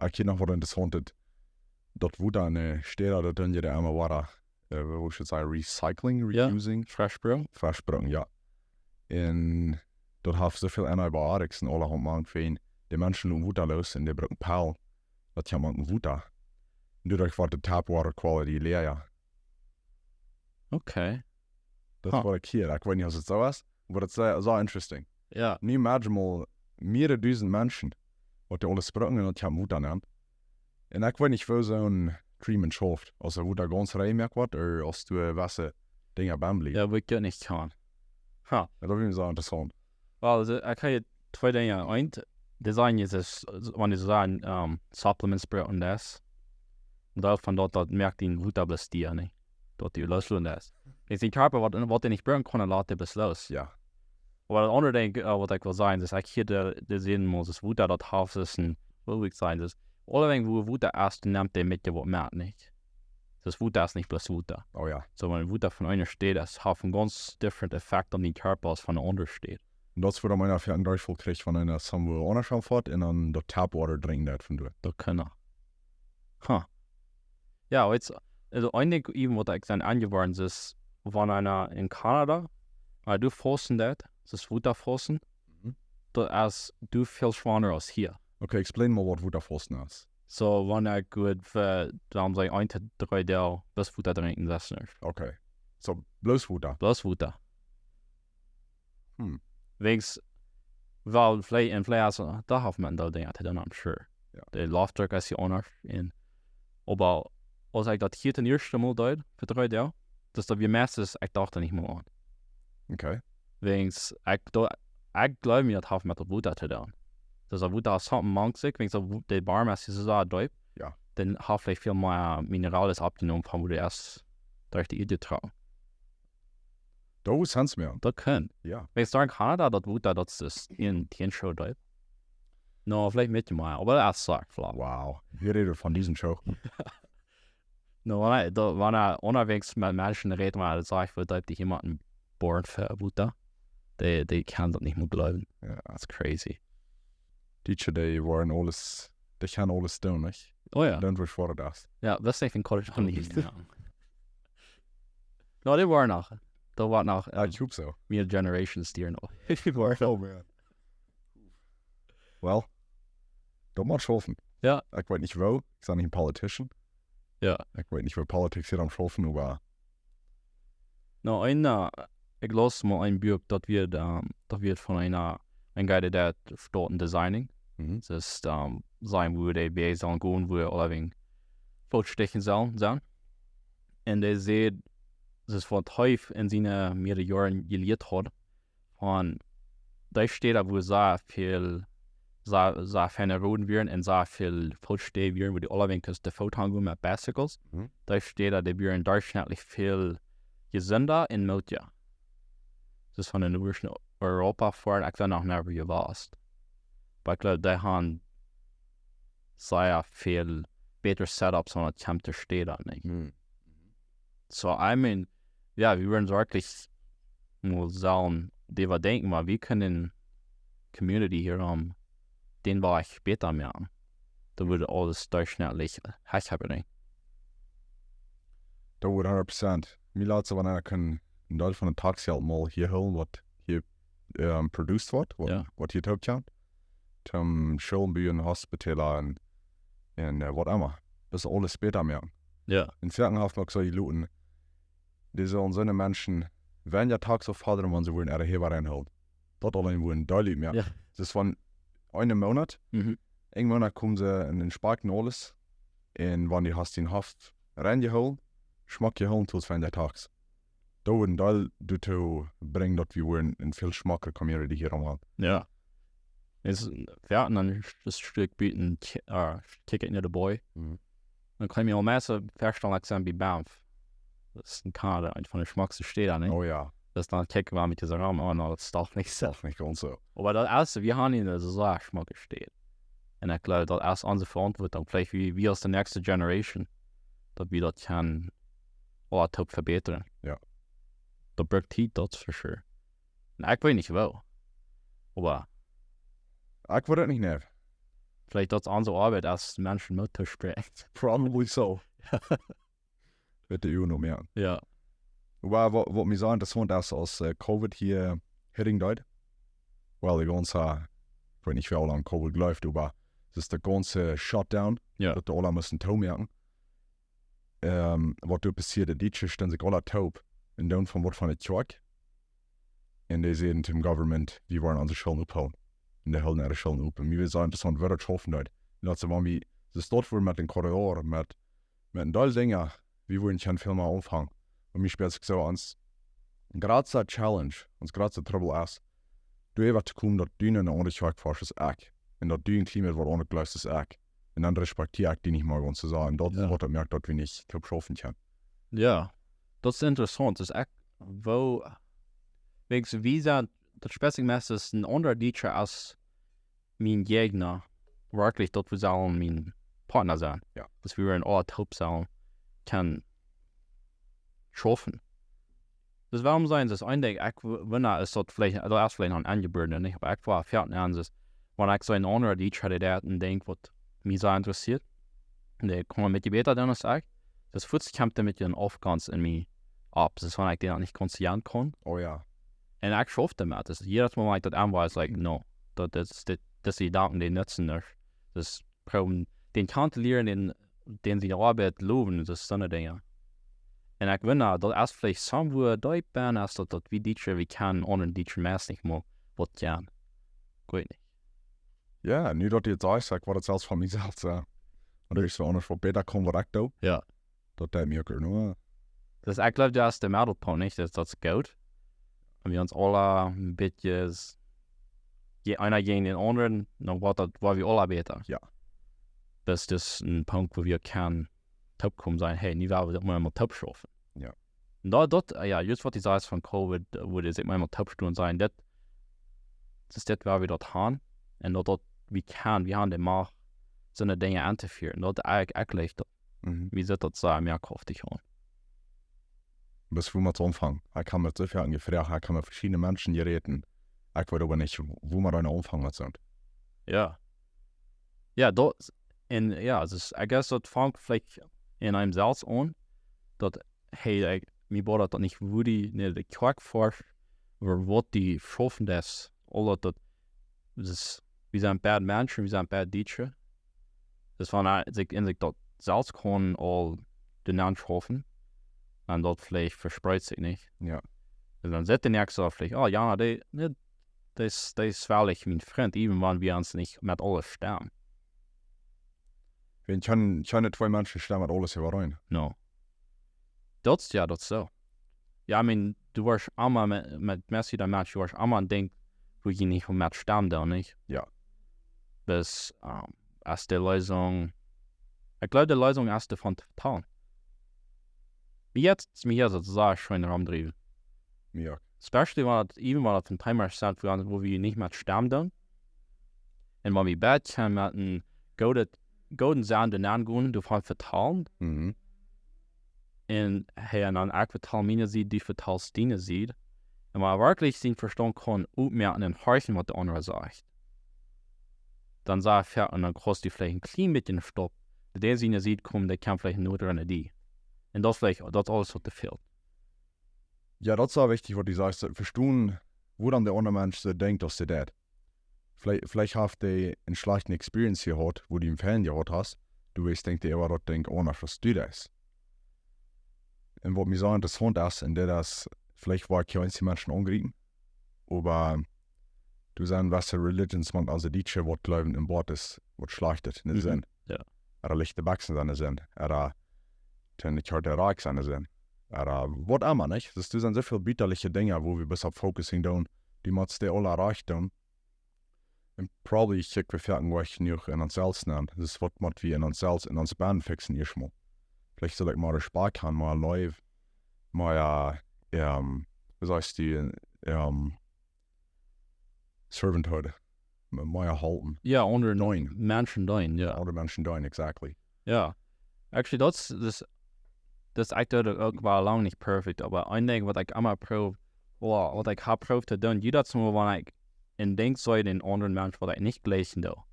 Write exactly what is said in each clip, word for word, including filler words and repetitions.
Ekj hia noch waut Interessauntet. Daut Wota enne Städ, daut doonen dee emma wada, äh, woo ekj sajen, recycling, Jo. Reusing. Fresh Brew. Fresh Brew, jo. Un daut haft soo väl Antibiotics un aulahaunt mank fa de Menschen un Wota loos un dee brucken Pellen. Daut jeit mank Wota. Un doaderch woat de tap water quality läaja. Okay. Daut Huh. Waut ekj hia, ekj weet nich aus et soo es, oba daut es sea, sea interesting. Jo. Nu mea mol mearere dusent Menschen, waut dee aules brucken un daut jeit Wota nämen. Un ekj weet nich woo soon treatment schauft, aus daut Wota gaunz rein jemoakt woat, ooda aus doa wesse Dinja benn bliewen. Jo, woo ekj nich kaun. Ha. Daut wudd mie sea interessaunt. Well, also, ekj hab hia twee Dinja. Eent, dee sajen, es, es, wan dee sajen, ähm, supplements brucken un daut. Un daut von daut, daut moakt dien Wota bloos dia, nä? Daut dee loosloten deit. Wan dien Kjarpa waut, waut dee nich brucken kaun, dan lat dee bloos loos. Jo. Oba daut aundre Dinkj, äh, waut ekj well sajen, es, ekj hia de, de Sinn mol, es Wota, daut haft es een, woo ekj sajen, es, aulawäajen woo Wota es, dan nemt dee met waut met, nich? Daut Wota es nich bloos Wota. Oh jo. Soo, wan Wota von eene Städ es, haft een gaunz different Effect opp dien Kjarpa aus von eene aundre Städ. Un daut es wuarom eena väl een Derchfaul kjricht, wan eena somewhere aundasch aunfoat un dan daut tap water drinkjen deit von doa. Daut kaun. Ha. Jo, weetst, also een Dinkj, even waut ekj sie aunjeworden, es, wan eena en Kanada, wan du fausten deist, daut es Wota fausten, Mhm. daut es, du feelst schwanda aus hia. Okay, explain mol waut Wota fausten es. Soo, wan ekj wudd fa, dan saj ekj, een to dree Doag, bloos Wota drinkjen, daut es nuscht. Okay. Soo, bloos Wota. Bloos Wota. Hm. Wäajen, well, veleicht, un veleicht es, daut haft met daut Dinkj to doonen, I'm sure. Jo. De Loftdruck es hia aundasch. Un, oba aus ekj daut hia daut ieeschte Mol deed, fa dree Doag, daut daut wia meist, ekj docht doa nich mea aun. Okay. Wäajen, ekj, daut, ekj gleew mie, daut haft met daut Wota to doonen. Daut daut Wota es something mank sikj, wäajen daut Wo-, de Bodem es soo sea deep. Jo. Dan haft veleicht väl mea Mineralen oppjenomen von woo dee es derch de Ieed jetrocken. Daut wudd Sense moaken. Daut kaun. Jo. Wäajen doa en Kanada, daut Wota, daut es een, een Schoo deep. No, veleicht met mea, oba daut es sea flach. Wow. Wie räden von dise Schoo. No, wan ekj, daut, wan ekj unjawäajes met Menschen räd, wan ekj saj, woo deep dee jemaunt boaren fa Wota, dee, dee kjennen daut nich mea gleewen. Jo. That's crazy. Teacher, dee woaren aules, dee kjennen aules doonen, nich? Oh jo. Doonen, woo schwoa daut es. Jo, daut es nich een College von die. Jo. No, dee woaren noch. Daut woat noch, Jo, ähm, ekj hop soo. mea Generations dieren noch. Dee woaren noch. Oh man. Well, daut mott schaufen. Jo. Ekj weet nich woo, ekj sie nich een Politician. Jo. Ekj weet nich woo Politics hia aum schaufen, oba No, een, äh, ekj laus mol een Buak, daut wia, ähm, daut wia von een, äh, een guy, dee daut start designing. Mhm. Daut es, ähm, sien, woo dee bie sellen gonen, woo aulawäajen Footstecken sellen sennen. Un dee säd, daut es waut hee en siene, äh, mearere Joaren jelieet haud, von dee Städen, woo sea väl, sea, sea feine Roden wieren un sea väl Footstecken wieren, woo dee aulawäajen kunnen to Foot gonen met Bicycles. Mhm. Dee Städen, dee wieren derchschnittlich väl jesunda un mootja. Daut es von de Norden Europa foaren, ekj sie noch never jewast. Oba ekj gleew, dee haben sea väl bätre Setups, wan et kjemt to Städen, nä? Mhm. So, I mean, jo, wie wudden werkjlich mol sellen, dee waut denkjen, oba wie kjennen Community hia aum, dän Wajch bäta moaken. Dan wudd aules derchschnittlich hecha brinjen. Daut wudd hundat Prozent. Mie lat soo, wan eena kaun een Deel von de Taxjelt mol hia hoolen, waut hia, ähm, produced woat, waut, Jo. waut hia toop kjemt. Toom Schoolen buen, Hospitalen un, un, äh, waut emma. Daut es aules bäta moaken. Jo. Un foaken haft mie uk soo jeloten, dee sellen soone Menschen, wan je Tax auffodren, wan see wudden äare Häwa reinhoolen. Daut auleen wudd een Deel moaken. Jo. Daut es von eenen Moonat, Mhm. een Moonat komen see un, un inspekten aules. Un wan du hast dän Hoff reinjehoolen, schmock jehoolen, toom wan je Tax. Daut wudd een Deel doatoo brinjen, daut wie wudden eene väl schmockere Community hia aum han. Jo. Es, jo, un dan es een Stekj buten, äh, kick it near the boy. Mhm. Dan kaun ekj mie aul meist väastalen, ekj sie bie Banff. Daut es en Kanada, eent von de schmockste Städen, nä? Oh jo. Daut dan kjikj wie met dise Rum aun, daut es doch nich soo. Daut es nich gaunz soo. Oba daut es, wie haben hia eene sea schmocke Staut. Un ekj gleew, daut es onse Veauntwuatunk, veleicht wie, wie aus de next generation, daut wie daut kjennen waut toop vebätren. Jo. Daut brukt Tiet, daut es for sure. Un ekj weet nich woo. Oba Ekj weet et nich, nä. Veleicht daut es onse Oabeit, aus Menschen Moot to spräakjen. Probably so. Woat de Uno moaken. Jo. Oba waut, waut mie sea interessaunt es, aus, äh, Covid hia hitting deed. Well, de gaunze, ekj weet nich, woo lang Covid jleeft, oba daut es de gaunze Shutdown, jo, daut dee aula musten toomoaken. Ähm, waut doa passieed, de Dietsche stunden sikj aula toop un doonen von waut von de Kjoakj. Un dee säden tom Government, wie woaren onse Schoolen ophoolen. Un dee hilden äare Schoolen op. Un mie wia sea interessaunt, woo daut schaufen deed. Un daut see, wan wie, see stonden ver met een Korridor, met, met een Deel Dinja, wie wudden kjennen väl mea aunfangen. Un mie spieet sikj soo, ons jratsta Challenge, ons jratsta Trubbel es, doa äwa to komen, daut du en eene aundre Kjoakj foascht aus ekj. Un daut du een kjlien bät waut aundasch jleefst aus ekj. Un dan respektieer ekj die nich mea, gaunz to sajen. Daut es, jo, waut daut moakt, daut wie nich toop schaufen kjennen. Jo, daut es interessaunt. Daut es uk, woo, weens wie sent, daut spieet sikj meist aus een aundra Dietscha aus mien Jäajna werkjlich daut wie sellen mien Partner sennen. Jo. Daut wie en Oat toop sellen kjennen schaufen. Daut wuarom sent, daut es een Dinkj, ekj w-, wunda, es daut veleicht, daut es veleicht noch een Aunjebuarna, nich? Oba ekj woa foaken aun, daut, wan ekj soo een aundra Dietscha, dee daut een Dinkj waut mie soo interessieet, un dee kaun een bät bäta doonen aus ekj, daut fuaz kjemt een bät een Aufgonst en mie opp. Daut es, wan ekj dän nich konzentrieren kaun. Oh jo. Un ekj schauf doamet. Daut es, jiedet Mol, wan ekj daut aunwäs, like, no, daut, daut es, dit, daut es dee Jedanken, dee nutzen nuscht. Daut es, proowen, dän kjanen to lieren, dän, dän siene Oabeit lowen, daut es soone Dinja. Un ekj wunda, daut es veleicht somewhere deep down, es daut, daut wie Dietsche, wie kjennen aundre Dietsche meist nich mol waut kjennen. Ekj weet nich. Jo, nu daut du daut sajchst, ekj wudd daut selfst von mie selfst sajen. Un daut ekj soo aundasch waut bäta kaun, waut ekj doo. Jo. Daut deit mie uk nu. Daut, ekj jleew, daut es de Middelpunkt, nich? Daut, daut es goot. Wan wie ons aula een bät s-, je-, eena jäajen dän aundren, dan woat daut, woa wie aula bäta. Jo. Daut es een Punkt, wua wie kjennen toopkomen, sajen, hey, nu well wie daut mol eemol toop schaufen. Jo. Un daut, daut, äh, jo, just waut du sajchst von Covid, äh, wua dee sikj mol eemol toop stonen, sajen, daut, daut es daut, wua wie daut haben. Un daut, daut wie kjennen, wie haben de Macht, soone Dinja auntofieren. Daut es eejentlich daut, mhm, wie sieht daut soo mea Krauft aun? Bat wua motten wie aunfangen? Ekj hab met soo väl jefroacht, ekj hab met veschiedne Menschen jerät. Ekj weet oba nich, wua motten wie aunfangen met soo. Jo. Jo, daut, un jo, daut es, I guess, daut fangt veleicht en eenem selfst aun, daut, hey, ekj, mie boadert daut nich, wua du no de Kjoakj foascht, ooda waut du schaufen deist, aul daut, daut, daut es, wie sent beid Menschen, wie sent beid Dietsche. Daut wan eena sikj en sikj daut selfst kaun aul doa nenn schaufen, dan daut veleicht vespreit sikj nich. Jo. Un dan sajcht de Näakjste veleicht, oh jo, dee, dee, dee es, dee es veleicht mien Frint, even wan wie ons nich met aules stemmen. Wie kjennen, kjennen twee Menschen stemmen met aules äwareen. No. Daut es, jo, daut es soo. Jo, I mean, du woascht emma met, met Menschen, dan Menschen, du woascht emma een Dinkj, wua du nich met stemmen deist, nich? Jo. Daut, ähm, es de Leesunk, ekj jleew, de Leesunk es doavon to vetalen. Mie jeit, mie jeit daut sea scheen romdriewen. Mie uk. Especially wan et, even wan et een Thema es, wua, wua wie nich met stemmen doonen. Un wan wie beid kjennen met een goodet, gooden Senn doa nenn gonen, doavon vetalen. Mhm. Un hey, un dan ekj vetal miene Sied, du vetalst diene Sied. Un mau werkjlich sien Vestaunt kaun opmoaken un horchen, waut de aundra sajcht. Dan saj ekj, jo, un dan kaust du veleicht een kjlien bät stoppen. Dee siene Sied kjemt, dee kjemt veleicht nodra no die. Un daut es veleicht, daut es aules, waut fält. Jo, daut es sea wichtich, waut du sajchst, to vestonen, wuarom de aundra Mensch soo denkjt, aus hee deit. Veleicht, veleicht haft hee eene schlajchte Experience jehaut, wua du am Fan jehaut hast, du weetst, denkjt hee äwa daut Dinkj aundasch aus du deist. Un waut mie soo interessaunt es, un daut es, veleicht woa ekj hia eenje Menschen aungriepen, oba doa sent wesse Religions, mank onse Dietsche, waut jleewen en waut es, waut schlajcht es, en de Senn. Jo. Ooda lichte Bekjsen sent en de Senn. Ooda de Kjoakj rajcht sent en de Senn. Ooda waut emma, nich? Daut, doa sent soo väl butaliche Dinja, wua wie bloos opp focusing doonen. Du motst dee aula rajcht doonen. Un probably kjikj wie foaken nich jenuach en ons selfst nenn. Daut es waut mott wie en ons selfst, en ons bennen fixen ieescht mol. Veleicht saul ekj mea Respakjt haben, mea Leew, mea, ähm, woo sajchst du, ähm, Servanthood. M-, mea halpen. Jo, aundre Menschen deenen, jo. Aundre Menschen deenen, exactly. Jo. Actually, daut es, daut es, daut es, ekj doo daut uk waut lang nich perfekt, oba een Dinkj, waut ekj emma proow, ooda waut ekj hab proowt to doonen, jiedatsmol, wan ekj een Dinkj see, dän aundren Mensch, waut ekj nich jlikj doo,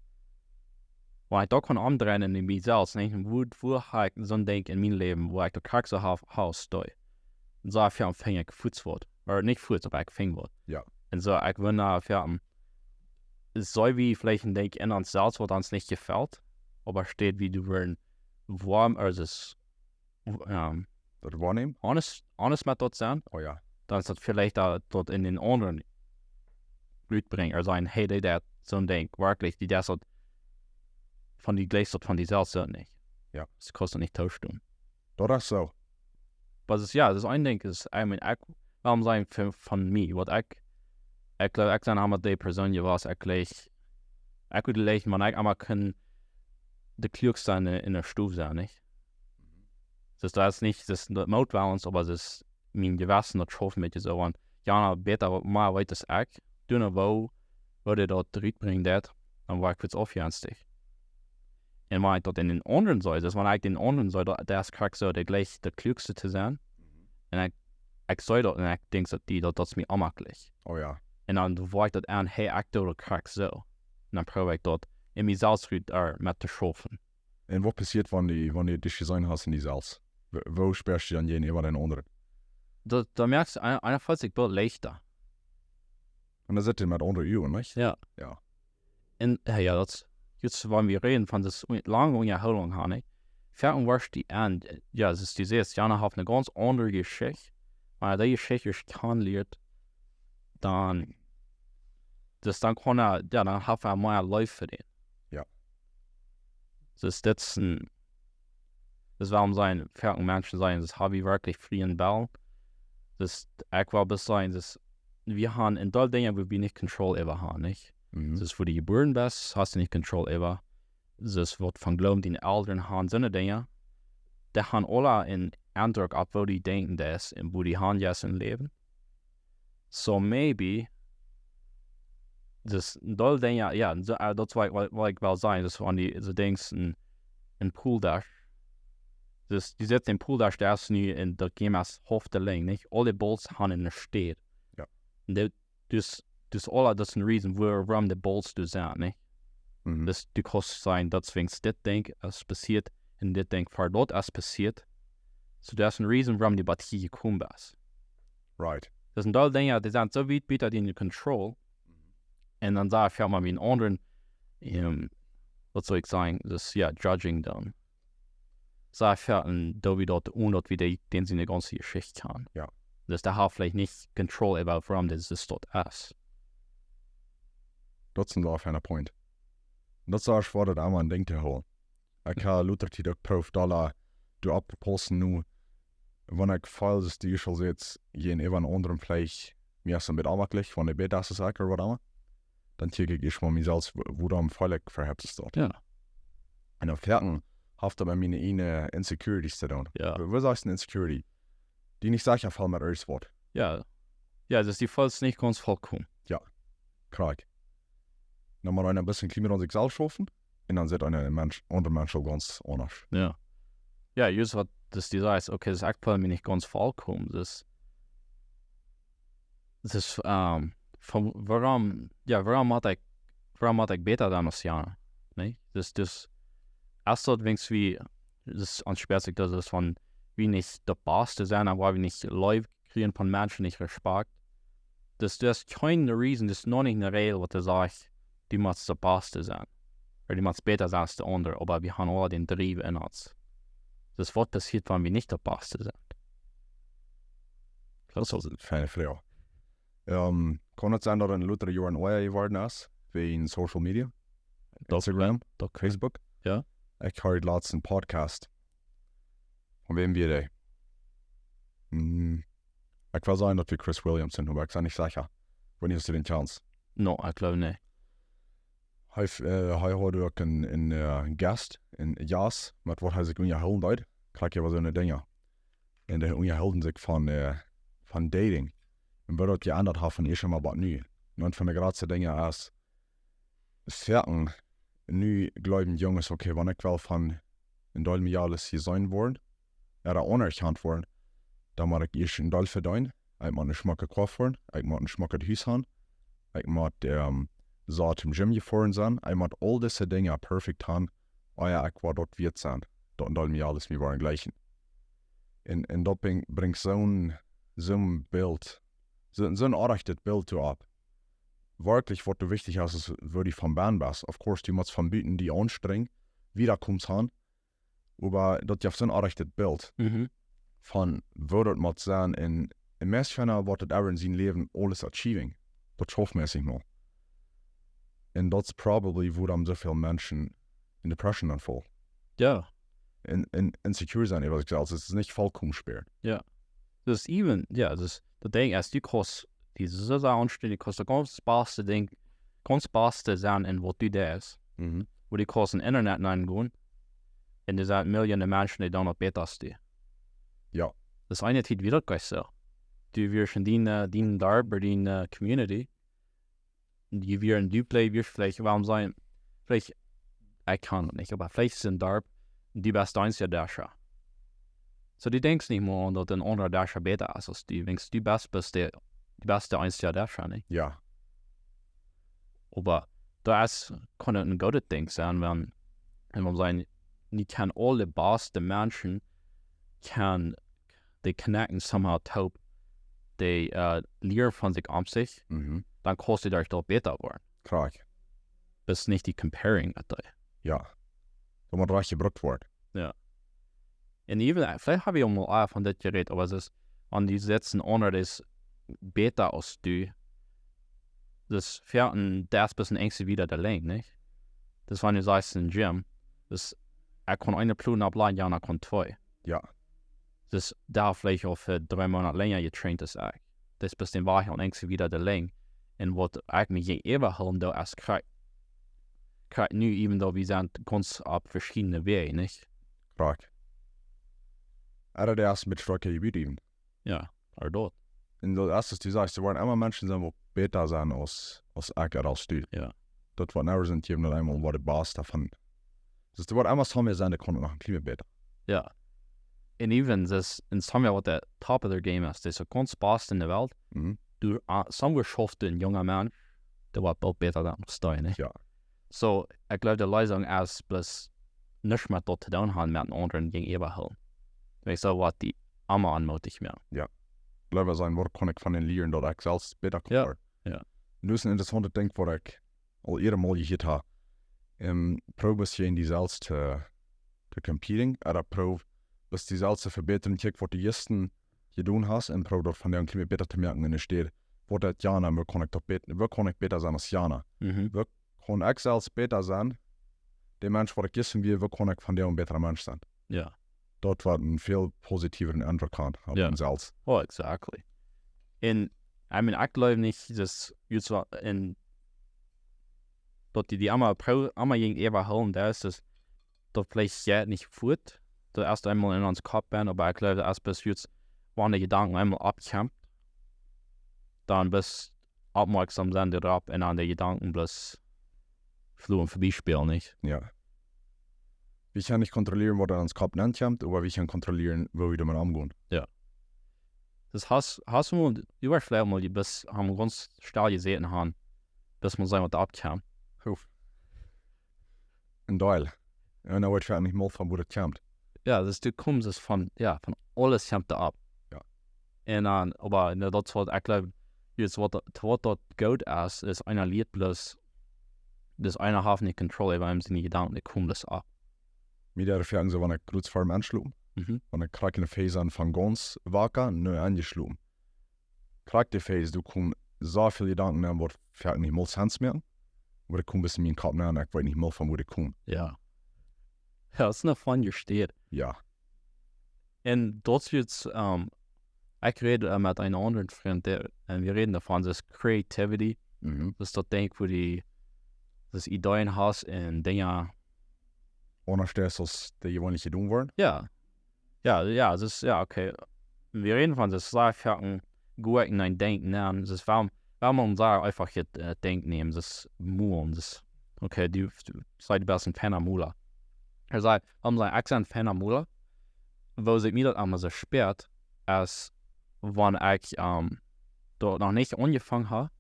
Wua ekj daut kaun omdreien en mie selfst, nich? Wua, wua ha ekj soon Dinkj en mien Läwen, wua ekj daut krakjt soo ha, ha aus dee? Un soo väl finj ekj fuaz waut. Ooda nich fuaz, oba ekj finj waut. Jo. Un soo, ekj wunda, jo, soo wie veleicht een Dinkj en ons selfst, waut ons nich jefelt, oba enne Städ wie doa woaren woam, ooda es, ähm, Daut woanämen? honest, honest met daut sennen, Oh jo. dan es daut veleicht daut, daut en dän aundren rutbrinjen. Ooda sajen, hey, dee deit soon Dinkj, werkjlich, dee deit daut von die, jlikjst daut von die selfst uk nich. Jo. Daut kaust du nich tauschen. Daut es soo. Oba daut es, jo, daut es een Dinkj, es, I mean, ekj, wuarom saj ekj von, von mie, waut ekj, ekj jleew, ekj sie emma dee Persoon jewast, ekj jleew, ekj wudd jleewen, wan ekj emma kunn de Kluakjsta en, en de Stow sennen, nich? Daut es nich, daut es nich Moot bie ons, oba daut es mien Jewessen, daut schauft met mie soo aun. Jo, nu, bäta, waut mea weet aus ekj. Doo nu, woo, woo dee daut rutbrinjen deit, dan woa ekj fuaz aufjenstich. Un wan ekj daut en dän aundren see, daut wan ekj dän aundren see, daut, daut es krakjt soo, dee jlikjt de Kluakjsta to sennen. Un ekj, ekj see daut un ekj denkj daut dee, daut, daut es mie onjemakjlich. Oh jo. Un dan woa ekj daut aun, hey, ekj doo daut krakjt soo. Un dan proow ekj daut en mie selfst rut, äh, met to schaufen. Un waut passieet, wan du, wan du daut jeseenen hast en die selfst? Woo, woo spieescht du dan jäajenäwa dän aundren? Daut, daut moakt eena, eena feelt sikj väl leichta. Un dan sitt eena met aundre Uagen, nich? Jo. Jo. Un, jo, jo, daut, jrod wan wie räden von daut un-, lange Unjahoolunk haben, nich? Foaken woascht du aun, jo, daut es, du sajchst, Jana haft eene gaunz aundre Jeschicht, oba dee Jeschicht es kjeen Leet, dan, daut dan kaun hee, jo, dan haft hee mea Leew fa dän. Jo. Daut es, daut es een, daut es wuarom sent foaken Menschen sajen, daut hab ekj werkjlich frie Wellen. Daut ekj well bloos sajen, daut wie haben een Deel Dinja, wua wie nich Control äwa haben, nich? Mhm. Daut wua du jebuaren best, hast du nich Control äwa. Daut waut von Gloowen diene Elren haben, soone Dinja. Dee haben aule een Eindruck opp woo du denkjen deist un woo du hanjest em Läwen. So maybe, daut een Deel Dinja, jo, soo, äh, daut es waut, waut, waut ekj well sajen, daut wan du soo denkjst en, en Pooldasch. Daut, du sittst en Pooldasch, daut es nu en, daut Game es haulf de Lenjd, nich? Aule Balls haben eene Städ. Jo. Un daut, daut, daut aula, daut es een reason, wuarom de Balls doa sent, nich? Mhm. Daut du kaust sajen, daut es wäajen dit Dinkj es passieet un dit Dinkj fa daut es passieet. So, daut es een reason, wuarom du bat hia jekomen best. Right. Daut sent aul Dinja, dee sent soo wiet buta diene Control. Un dan saj ekj, jo, mau woo een aundren, ähm, waut saul ekj sajen, daut, jo, judging dan. Saj ekj, jo, un daut wie daut, un daut wie dee, dän siene gaunze Jeschicht kjanen. Jo. Daut dee haft veleicht nich Control äwa wuarom dit es, daut es. Daut es een sea feina Point. Daut es uk waut daut emma een Dinkj to hoolen. Ekj hab lota Tiet uk jeprooft, doa, doa opptopaussen nu, wan ekj feel, daut du soo sitst, jäajenäwa een aundren veleicht, mie es een bät onjemakjlich, wan ekj bäta es aus ekj ooda waut emma. Dan kjikj ekj ieescht mau mie selfst, wo-, wuarom feel ekj fa daut? Jo. Un dan foaken haft daut met miene ieejne Insecurities to doonen. Jo. Wa-, waut es een Insecurity? Dee nich secha fält met irjentwaut. Jo. Jo, daut dee fält nich gaunz vollkomen. Krakjt. Dan mott eena een bät kjliena aun sikj selfst schaufen, un dan sitt een Mensch, aundra Mensch uk gaunz aundasch. Jo. Jo, just waut, daut du sajchst, okay, daut ekj fäl mie nich gaunz vollkomen, daut, daut, ähm, von, wuarom, jo, wuarom mott ekj, wuarom mott ekj bäta sennen aus jana, nä? Daut, daut, aus daut wäajen wie, daut ons spieet sikj daut, daut wan wie nich de Baste sent, dan woa wie nich Leew kjrieen von Menschen, nich Respekt. Daut, daut es kjeene reason, daut es noch nich eene Räajel, waut sajcht, du motst de Baste sennen. Ooda du motst bäta sennen aus de aundre, oba wie haben aula dän Drive en ons. Daut, waut passieet, wan wie nich de Baste sent? Daut es eene feine Froag. Ähm, kaun et sennen, daut een lota Joaren oaja jeworden es, wäajen Social Media? Daut, Instagram? daut kaun. Facebook? Jo. Ekj hieed latst een Podcast. Von wäm wia dee? Hm. Ekj well sajen, daut wia Chris Williamson, oba ekj sie nich secha. Wan es dee dän Chance? No, ekj jleew nich. Hee, äh, hee haud uk een, een, äh, Gast, een Jast, met waut hee sikj unjahoolen deed. Krakjt äwa soone Dinja. Un dee unjahoolden sikj von, äh, von Dating. Un waut daut jeendat haft von ieescht mol bat nu. Un eent von de jratste Dinja es, foaken nu jleewen Junges, okay, wan ekj well von een Deel mea aules jeseenen woaren, ooda aunerkjant woaren, dan mott ekj ieescht een Deel vedeenen. Ekj mott een schmocke Koa foaren, ekj mott een schmocket Hus haben, ekj mott, ähm, soo toom Gym jefoaren sennen, ekj mott aul dise Dinja perfekt haben, oh jo, ekj woa daut wieet sennen. Daut un daut mie aules mie woaren jlikjen. Un, un daut brinjt, brinjt soo'n, soo'n Bilt, soo, soo'n onrajchtet Bilt doaropp. Werkjlich, waut doa wichtich es, es, woo du von bennen best. Of course, du motst von buten die aunstrenjen, wieda kjemt han, oba daut jeft soo'n onrajchtet Bilt von woo daut mott sennen. Un, un meist kjeena woat daut ever en sien Läwen aules achieving. Daut schauft meist nich mol. Un daut es probably wuarom soo väl Menschen en Depression dan faulen. Jo. Un, un insecure sennen äwa sikj selfst. Daut es nich vollkomen schwoa. Jo. Daut es even, jo, daut es, daut Dinkj es, du kaust die soo sea aunstrenjen, du kaust daut gaunz baste Dinkj, gaunz baste sennen en waut du deist. Mhm. Woo du kaust em Internet nengonen un doa sent Millionen Menschen, dee doonen daut bäta aus du. Jo. Daut es eene Tiet wia daut nich soo. Du wieescht en dien, dien Darp, dien, eh, community, du wieescht en dien Play, wieescht veleicht, wuarom sennen, veleicht, ekj kaun daut nich, oba veleicht es een Darp, du best de eensja Dasha. Soo, du denkjst nich mol aun daut een aundra Dasha bäta es aus du, wiels du best, best de, du best de eensja Dasha, nich? Jo. Oba daut es, kaun een goodet Dinkj sennen, wan, wan wie sajen, nich kjennen aule baste Menschen, kjennen dee connecten somehow toop, dee, eh, lieren von sikj aun sikj, mhm, dan kaust du doaderch bäta woaren. Krakjt. Daut es nich dee comparing, daut dee. Jo. Daut mott rajcht jebrukt woaren. Jo. Un even, eh, veleicht hab wie aul mol, ah, von dit jerät, oba daut es, wan du sitst en aundra es bäta aus du, daut es fa een, daut es bloos een eensje wieda de Lenj, nich? Daut es wan du sajchst em Gym, daut es, ekj kaun eene Plot oppläajen, jo, ekj kaun twee. Jo. Daut es, dee haft veleicht aul fa dree Moonat lenja jetraind aus ekj. Daut es bloos dän Wajch aun eensje wieda de Lenj. Un waut ekj mie äwahoolen doo, es krakjt, krakjt nu, even though wie sent gaunz opp veschiedne Wäaj, nich? Krakjt. Äa, daut es een bät stoakja jebieet even. Jo, oba daut. Un daut es, aus du sajchst, doa woaren emma Menschen sennen, waut bäta sent aus, aus ekj ooda aus du. Jo. Daut woat never sennen, jie haben noch eemol waut de baste von. Daut doa woat emma someone sennen, dee kaun noch een kjlien bät bäta. Jo. Un even, daut es een someone waut de top of their game es, dee es de gaunz baste en de Welt. Mhm. Du, ah, somewhere schauft een junga Maun, dee woat uk bäta dan aus du, nich? Jo. Soo, ekj jleew, de Leesunk es bloos nuscht met daut to doonen haben, met een aundren jäajenäwa hoolen. Ekj saj, waut die emma aunmootich moakt. Jo. Leewa sennen, waut kaun ekj von an lieren, daut ekj selfst bäta kaun woaren. Jo. Jo. Un daut es een interessauntet Dinkj, waut ekj aul ea mol jehieet hab. Ehm, proow bloos jäajen die selfst to, to competing, ooda proow bloos die selfst to vebätren, kjikj, waut du jistren jedonen hast, un proow daut vondoag een kjlien bät bäta to moaken, enne Städ, waut deit jana, woo kaun ekj daut bät-, woo kaun ekj bäta sennen aus jana? Mhm. Woo kaun ekj selfst bäta sennen? De Mensch, waut ekj jistren wia, woo kaun ekj vondoag een bätra Mensch sennen? Jo. Daut woat een väl positieweren Eindruck haben opp, jo, eenem selfst. Oh, exactly. Un, I mean, ekj jleew nich, daut, jie soo, un daut du die emma proo-, emma jäajenäwa hoolen deist, daut, daut veleicht jeit nich fuat. Daut es eemol en ons Kopp benn, oba ekj jleew, daut es bloos, wan de Jedanken eemol oppkjemt, dan best oppmoakjsom sennen doaropp un dan de Jedanken bloos fluent verbie spälen, nich? Jo. Wie kjennen nich kontrollieren, waut en ons Kopp nenkjemt, oba wie kjennen kontrollieren, woo wie doamet omgonen. Jo. Daut hast, hast du mol, du woascht veleicht mol, du best, haben gaunz stell jesäten haben, daut mol seenen, waut oppkjemt. Uff. Een Deel. Un dan weet ekj nich mol von woo daut kjemt. Jo, daut es, du kjemst es von, jo, von aules kjemt doa opp. Jo. Un dan, oba, jo, daut es waut ekj jleew, jie weeten waut, waut daut goot es, es eena lieet bloos, daut eena haft nich Control äwa siene Jedanken, dee komen bloos opp. Mie deit daut foaken soo, wan ekj krakjt ver aunschlopen. Mhm. Wan ekj krakjt enne Phase sie von gaunz waka, nu aunjeschlopen. Krakjt dee Phase, doa komen soo väl Jedanken aun, waut foaken nich mol Sense moaken. Oba dee komen bloos en mienen Kopp nenn un ekj weet nich mol von woo dee komen. Jo. Jo, daut es eene funny Städ. Jo. Un daut es, ehm, ekj räd, eh, met eenen aundren Frint, dee, un wie räden doavon, daut es creativity. Mhm. Daut es daut Dinkj, woo du, daut du Ideeen hast un Dinja aundasch deist aus dee jeweenlich jedonen woaren. Jo. Jo, jo, daut es, jo, okay. Wie räden von, daut es sea foaken goot en een Dinkj, nä, daut es, wuarom, wuarom mott eena eenfach je, eh, Dinkj nämen, daut es molen, daut es, okay, du, du, saj, du best een fiena Mola. Hee säd, wuarom saj ekj, ekj sie een fiena Mola? Woo sikj mie daut emma soo spieet, es wan ekj, ehm, doa noch nich aunjefongen hab,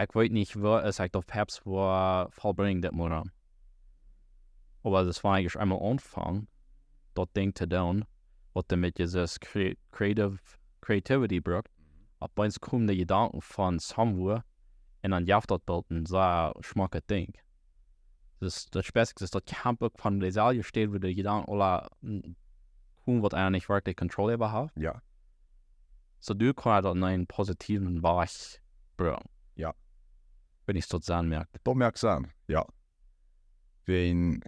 ekj weet nich woo es ekj daut perhaps woo vollbrinjen dit mol aun. Oba daut es, wan ekj eemol aunfang daut Dinkj to doonen, waut doa met Jesus cre-, creative, creativity brukt, opp eemol komen de Jedanken von somewhere un dan jeft daut boolt een sea schmocket Dinkj. Dus daut spieet sikj, dus daut kjemt uk von deeselwje Städ wua de Jedanken aula, mm, komen, waut eena nich werkjlich Kontroll äwa haft. Jo. Soo, du kaust daut en eenen positiven Wajch brinjen. Jo. Wan ekj daut soo moak. Daut moakt Senn, jo. Wan,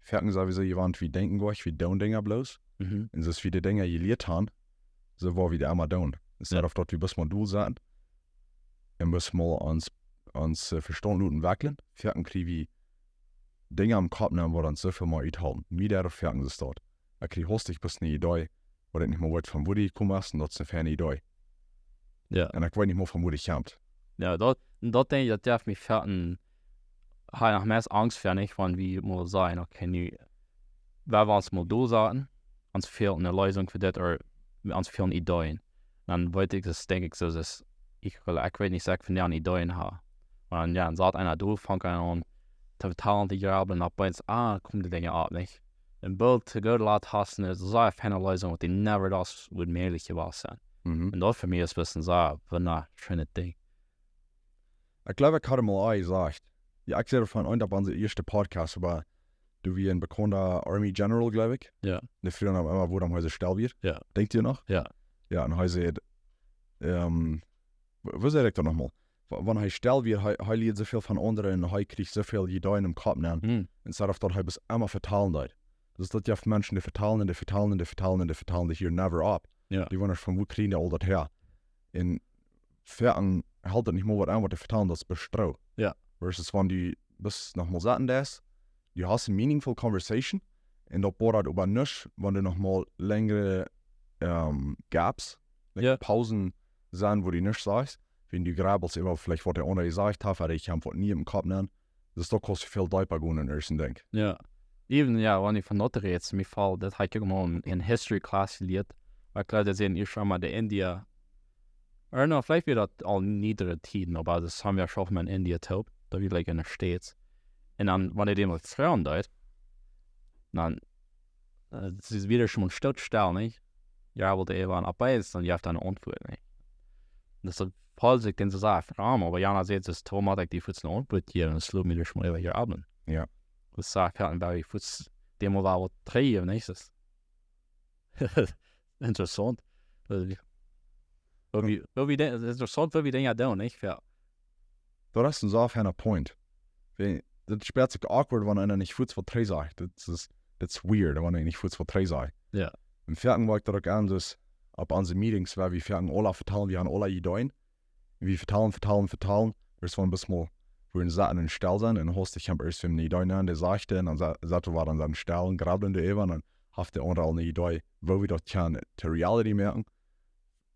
foaken soo aus wie jewant, wie denkjen goanich, wie doonen Dinja bloos. Mhm. Un soo aus wie de Dinja jelieet haben, soo woa wie dee emma doonen. Instead of daut wie bloos mol doa sent un bloos mol ons, ons, äh, Vestaunt loten werkjen, foaken kjrie wie Dinja em Kopp nenn, waut ons soo väl mea uthoolen. Mie doaropp foaken es daut. Ekj kjrie haustich bloos ne Idee, waut ekj nich mea weet von wua dee jekomen es, un daut es ne feine Idee. Jo. Un ekj weet nich mea von wua dee kjemt. Jo, daut, daut denkj ekj, daut jeft mie foaken, ha noch mea Angst ver nich, wan wie mol sajen, okay, nu, wie wellen ons mol doa saten, ons fält ne Leesunk fa dit, ooda ons fälen Ideen. Dan weet ekj, daut denkj ekj soo, daut ekj well, ekj weet nich, soo ekj von dee Ideen hab. Un dan, jo, dan sat eena doa, fangt eena aun to vetalen, to jablen, un opp eemol, ah, komen de Dinja opp, nich? Un boolt to goode Lat hast du ne sea feine Leesunk, waut du never dautst wudd mäajlich jewast sennen. Mhm. Un daut fa mie es bloos een sea wundascheenet Dinkj. Ekj jleew, ekj haud mol aul jesajcht. Jo, ekj säd von eent opp onse ieeschte Podcast, oba doa wia een bekaunda Army General, jleew ekj. Jo. Dee fruach am emma, wuarom hee soo stell wia. Jo. Denkjt jie noch? Jo. Jo, un hee säd, ähm, wa-, waut säd ekj dan noch mol? Wa-, wan hee stell wia, hee, hee lieed soo väl von aundre un hee kjrieech soo väl Ideen em Kopp nenn. Hm. Instead of daut hee bloos emma vetalen deed. Dus daut jeft Menschen, dee vetalen, dee vetalen, dee vetalen, dee vetalen, dee hieren never opp. Jo. Dee wundren, von wua kjrieen dee aul daut häa? Un foaken helt daut nich mea waut aun, waut dee vetalen, daut es bloos Stroo. Jo. Versus wan du bloos noch mol sitten deist, du hast ne meaningful conversation, un daut boat oba nuscht, wan doa noch mol lenjre, ähm, gaps, like, jo, Pausen sent, wua du nuscht sajchst, wan du grabbelst äwa veleicht waut de aundra jesajcht haft, ooda ekj hab waut nich em Kopp nenn, daut es doch, kaust du väl deepa gonen en irjent een Dinkj. Jo. Even, jo, wan du von daut rätst, mie felt, daut hab ekj uk mol en, en history class jelieet, oba ekj jleew, daut sent ieescht emol de India, ooda nä, veleicht wia daut aul en niedere Tieden, oba daut haben wie schon mol en India toop, daut wia, like, en de States. Un dan, wan ekj dee mol froagen deed, dan, äh, see es wada schon mol stoot stell, nich? Jo, waut ewa, un opp eemol, dan jeft hee ne Auntwuat, nich? Daut es daut, felt sikj dan soo sea framd, oba jo, dan sajcht hee, daut es, waut mott ekj die fa ne Auntwuat jäwen, un dan schlot mie daut mol äwa hia opp. Jo. Daut es, ekj, un dan wia ekj fa dee mol waut trigj, nich? Daut es interessaunt. Äh, woo wie, woo wie de-, daut es interessaunt, woo wie Dinja doonen, nich? Jo. Daut es een sea feina Point. Wan, daut spieet sikj awkward, wan eena nich fuaz waut trigj sajcht. Daut es, daut es weird, wan eena nich fuaz waut trigj sajcht. Jo. Un foaken woa ekj daut uk aun, dus opp onse Meetings, wua wie foaken aula vetalen, wie haben aula Ideen. Wie vetalen, vetalen, vetalen. Daut es von bloos mol, wua wie sitten un stell sent, un haustich kjemt irjent wäm ne Idee aun, dee sajcht, un dan sa-, sitten wie dan stell un grabblen doaräwa, un dan haft de aundra aul ne Idee, woo wie daut kjennen to reality moaken.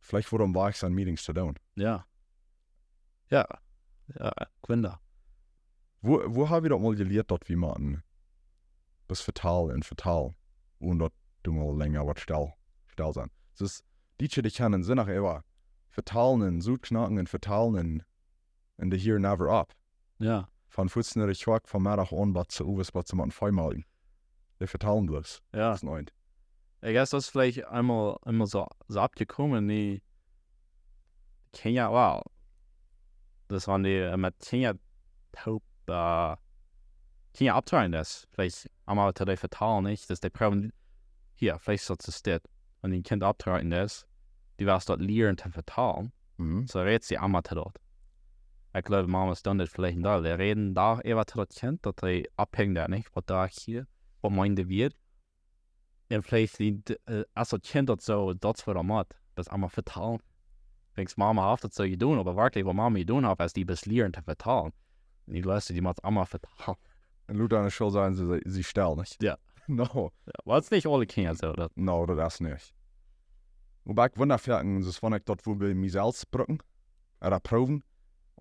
Veleicht wuarom wia ekj aun Meetings to doonen. Jo. Jo. Jo, Quinda. Woo, woo hab wie daut mol jelieet, daut wie motten bloos vetalen un vetalen, onen daut du mol lenja waut stell, stell sent? Daut es, dee, dee kjennen Senn noch äwa vetalen un Sot knacken un vetalen un, un dee hieren never opp. Jo. Von fuaz no de Kjoakj, von Meddach aun, bat see owes, bat see motten Fee moaken. Dee vetalen bloos. Jo. Daut es een Eent. I guess daut es veleicht eemol, eemol soo, soo oppjekomen, dee Kjinja, well, daut wan dee, äh, met Kjinja toop, äh, Kjinja opptrakjen es, veleicht emol to dee vetalen, nich? Daut dee proowen, hia, veleicht soo es dit. Wan een Kjint opptrakjen es, dee woat daut lieren to vetalen. Mhm. Soo rät see emma to daut. Ekj jleew, Mamas doonen daut veleicht en Deel. Dee räden doa äwa to daut Kjint, daut dee opphenjen, nich? Waut doa hia, waut meent dee wada? Un veleicht dee, äh, aus daut Kjint daut soo, daut es waut daut mott, daut emma vetalen. Denkjst, Mama haft daut soo jedonen, oba werkjlich, waut Mama jedonen haft, es dee bloos lieren to vetalen. Un dee luat, dee mott emma vetalen. Un Luther aun de School sajen see, see, see stell, nich? Jo. No. Jo, oba daut es nich aule Kjinja soo, daut. No, daut es nich. Oba ekj wunda foaken, daut wan ekj daut wudd bie mie selfst brucken, ooda proowen,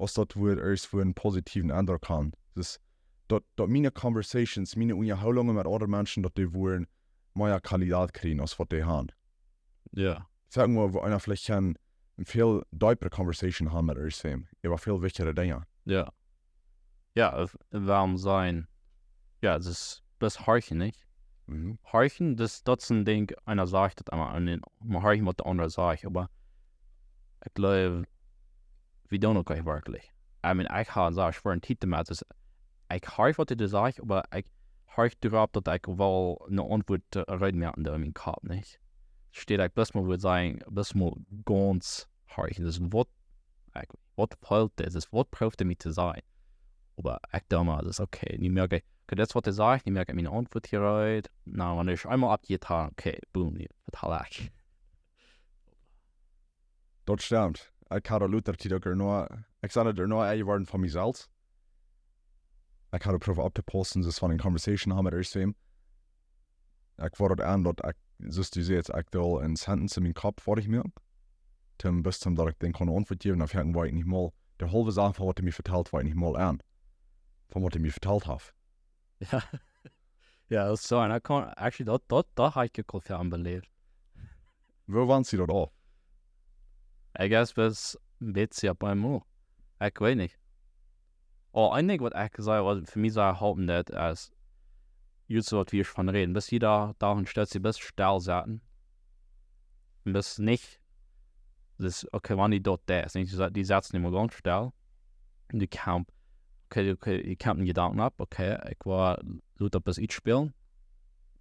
aus daut wudd ieescht fa eenen positiven Eindruck haben. Daut, daut miene Conversations, miene Unjahoolungen met aundre Menschen, daut dee wudden mea Qualität kjrieen, aus waut dee haben. Jo. Foaken, wua, wua eena veleicht kaun een väl deepere Conversation haben met irjentwäm äwa väl wichtigere Dinja. Jo. Jo, w- wuarom sent, jo, daut es bloos horchen, nich? Mhm. Horchen, daut, daut es een Dinkj, eena sajcht daut emma, un dan mol horchen waut de aundra sajcht, oba ekj jleew, wie doonen uk nich werkjlich. I mean, ekj ha, saj ekj, fa eene Tiet doamet, daut ekj horch waut dee sajcht, oba ekj horch doaropp daut ekj well eene Auntwuat, äh, reed moaken doo en mienen Kopp, nich? Enne Städ ekj bloos mol wudd sajen, bloos mol gaunz horchen. Daut es waut, ekj, waut feelt dit? Daut es waut prooft hee mie to sajen? Oba ekj docht mie, daut es okay. Nu moak ekj, okay, daut es waut hee sajcht, nu moak ekj miene Auntwuat hia reed. Na, wan ekj eemol oppjehoolt ha, okay, boom, nu vetal ekj. Daut stemt. Ekj ha daut lota Tiet uk noch, ekj sie daut noch enjeworden von mie selfst. Ekj ha daut proowt opptopaussen, daut es von eene Conversation haben met irjentwäm. Ekj woa daut aun, daut ekj, soo aus du sajchst, ekj well eene Sentence en mienen Kopp foadich moaken. Toom, bloos toom daut ekj dän kaun eene Auntwuat jäwen, dan foaken woa ekj nich mol, de haulwe Sach von waut hee mie vetalt, woa ekj nich mol aun. Von waut hee mie vetalt haft. Jo. Jo, daut es soo, un ekj kaun, actually, daut, daut, daut ha ekj uk aul väl beläft. Woo wont see daut aul? I guess, bloos een bät opp eemol. Ekj weet nich. Oh, een Dinkj waut ekj saj, waut fa mie sea halpen deed, es, jrod soo waut wie von räden. Bloos jieda Dach een Stootje, bloos stell sitten. Un bloos nich, daut es, okay, wan du daut deist, nich? Du sa-, du setst nich mea gaunz stell. Du kjemst, okay, okay, du kjemst een Jedanken opp, okay, ekj woa lota bloos utspräakjen.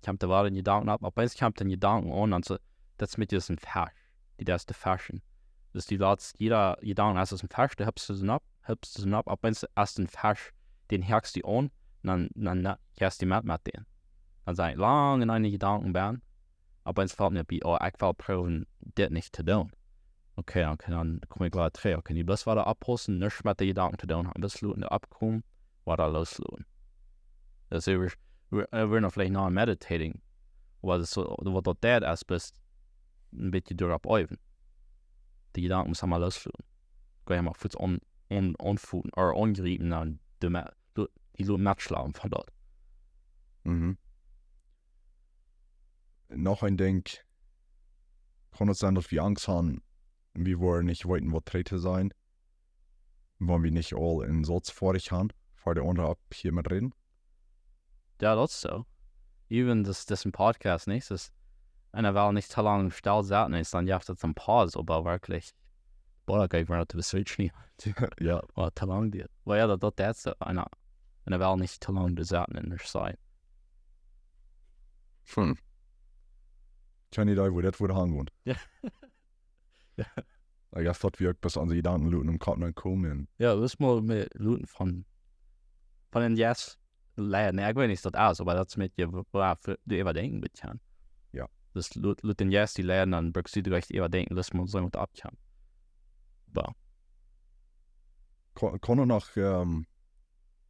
Kjemt doa wada een Jedanken opp, opp eemol kjemt een Jedanken aun, un soo, daut es met disen Fesch, dee daut es de Feschen. Daut es dee latste, jieda Jedanken es aus een Fesch, du hupst dän opp, hupst dän opp, opp eemol es een Fesch, dän hakjst du aun, dan, dan, dan, jeist du met, met dän. Dan sie ekj lang en eenen Jedanken benn, opp eemol felt mie opp, oh, ekj well proowen dit nich to doonen. Okay, okay, dan kom ekj wada trigj. Okay, nu bloos wada oppaussen, nuscht met de Jedanken to doonen, bloos loten dee oppkomen, wada loosloten. Daut es, wie, wie, wie noch veleicht noch meditating, oba daut es soo, waut daut deed, es bloos een bät doaropp äwen. De Jedanken mott eemol loosloten. Kaun eemol fuaz aun, aun, aunfoten, ooda aunjriepen, dan dee me-, dee, dee loten metschlapen von daut. Mhm. Noch een Dinkj, kaun et sennen daut wie Angst haben, wie woaren nich weeten waut trigj to sajen, wan wie nich aul een Sauz foadich haben, ver de aundre opp hia met räden? Jo, daut es soo. Even daut, daut een Podcast, nich? Daut eena well nich too lang stell sitten, es dan jeft et een Paus, oba werkjlich, boah, daut kaun ekj mie nich to beswitchen. Jo. Oba too lang diet. Oba jo, daut, daut, daut es eena, eena well nich too lang doa sitten un nuscht sajen. Hm. Kjeen Iedee woo daut woat hangonen. Jo. Jo. Ekj jleew daut wie uk bloos aun dee Jedanken loten em Kopp aunkomen. Jo, daut es mol mea loten von, von een Jeist leiden. Nä, ekj weet nich, daut es, oba daut es met je, wua, wua, fa, dee äwadenkjen met kaun. Jo. Daut lot, lot dän Jeist die leiden, dan brukst du die rajcht äwadenkjen, daut mott soo waut oppkomen. Oba Kaun, kaun et noch, ähm,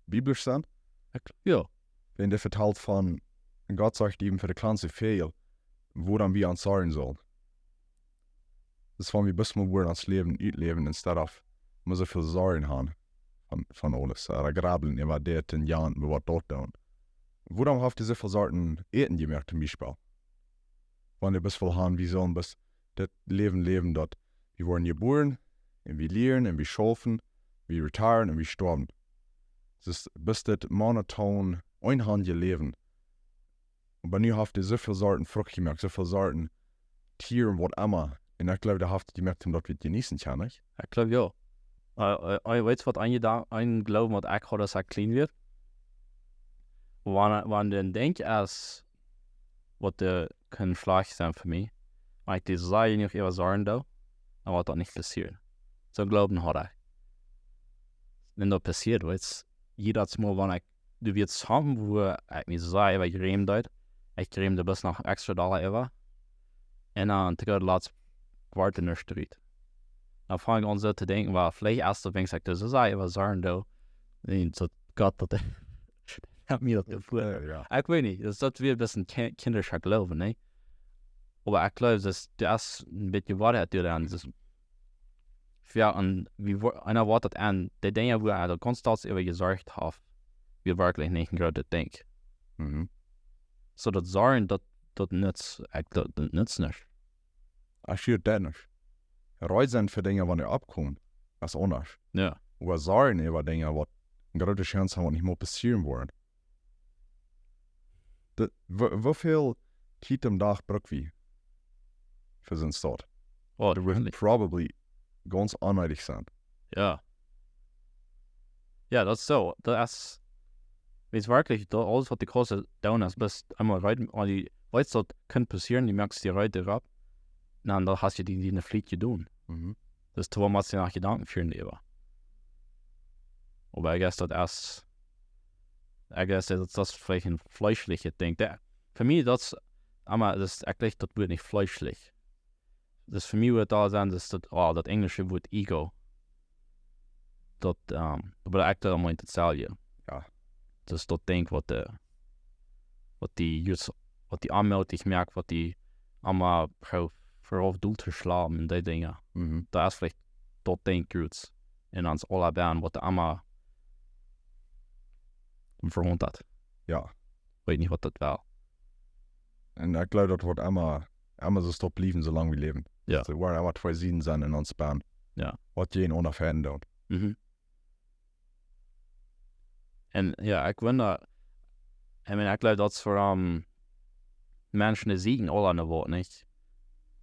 biblisch sennen? Ekj, jo. Wan dee vetalt von, Gott sajcht äwen fa de kjlanste Väajel, wuarom wie ons sorjen sellen. Daut es, wan wie bloos mol wudden ons Läwen utläwen, instead of mol soo väl Sorjen haben von, von aules. Ooda grabblen äwa dit un jant, waut daut doonen. Wuarom haft hee soo väl Sorten Äten jemoakt, toom Biespel? Wan wie bloos wellen haben, wie sellen bloos daut Läwen läwen, daut wie woaren jebuaren, un wie lieren, un wie schaufen, wie retiren, un wie stoawen. Daut es bloos daut monoton, eenhaundje Läwen. Oba nu haft hee soo väl Sorten Frucht jemoakt, soo väl Sorten Tieren, waut emma. Un ekj jleew, dee haft jemoakt, om daut wie jeneeten kjennen, nich? Ekj jleew, jo. Äh, äh, äh, weetst waut, een Jedan-, een Gloowen waut ekj haud aus ekj kjlien wia? Wan, wan een Dinkj es, waut dee kaun schlajcht sennen fa mie, wan ekj dee sea jenuach äwasorjen doo, dan woat daut nich passieren. Soo Gloowen haud ekj. Wan daut passieet, weetst, jiedatsmol wan ekj, doa wia something wua ekj mie sea äwa jrämen deed, ekj jrämd doa bloos noch extra doa äwa. Un dan to goode latst wort doa nuscht rut. Dan funk ekj aun soo to denkjen, well, veleicht es daut, wan ekj doa soo sea äwasorjen doo, un soo Gott daut, haft mie daut jefieet. Jo. Ekj weet nich, daut, daut wia bloos een ki-, kjindischa Gloowen, nä? Oba ekj jleew, daut, daut es een bät Woarheit doaraun. Daut, jo, un wie wo-, eena woat daut aun, dee Dinja wua eena daut konstant äwa jesorcht haft, wia werkjlich nich een grootet Dinkj. Mhm. Soo daut Sorjen, daut, daut nutzt, ekj, daut, daut nutzt nuscht. Ekj see daut nich. Reed sennen fa Dinja, waut oppkomen, es aundasch. Jo. Ooda sorjen äwa Dinja, waut ne groote Chance haben, waut nich mea passieren woaren. De, woo, woo väl Tiet aum Dach bruck wie fa soon Staut? Oh, daut woat probably gaunz onneedich sennen. Jo. Jo, daut es soo. Daut es, weetst werkjlich, daut aules waut du kaust doonen es, bloos eemol reed, wan du weetst daut kaun passieren, du moakst die reed doaropp. Na, dan hast du die, die ne Fliet jedonen. Mhm. Daut es, doa motst du die noch Jedanken fieren äwa. Oba I guess daut es, I guess daut, daut es veleicht een fleeschlichet Dinkj. Daut, fa mie daut es, oba daut es, ekj jleich daut woat nich fleeschlich. Daut fa mie woat daut sennen, daut, daut, oh, daut enjelsche Wuat ego. Daut, ehm, oba ekj denkj daut meent daut selwje. Jo. Daut es daut Dinkj waut de, waut die jrod, waut die aunmootich moakt, waut die aula pro-, veropp dol to schlagen un dee Dinja. Mhm. Daut es veleicht daut Dinkj jrods. Un ons aula bennen waut aula vehaundelt. Jo. Weet nich waut daut well. Un ekj jleew daut woat emma, emma soo stoakj bliewen soo lang wie läwen. Jo. Soo woaren emma twee Sieden sennen en ons bennen. Jo. Waut jie en onafhängig doonen. Mhm. Un jo, ekj wunda, I mean, ekj jleew daut es fa, ehm, Menschen dee sieekjen aula no waut, nich?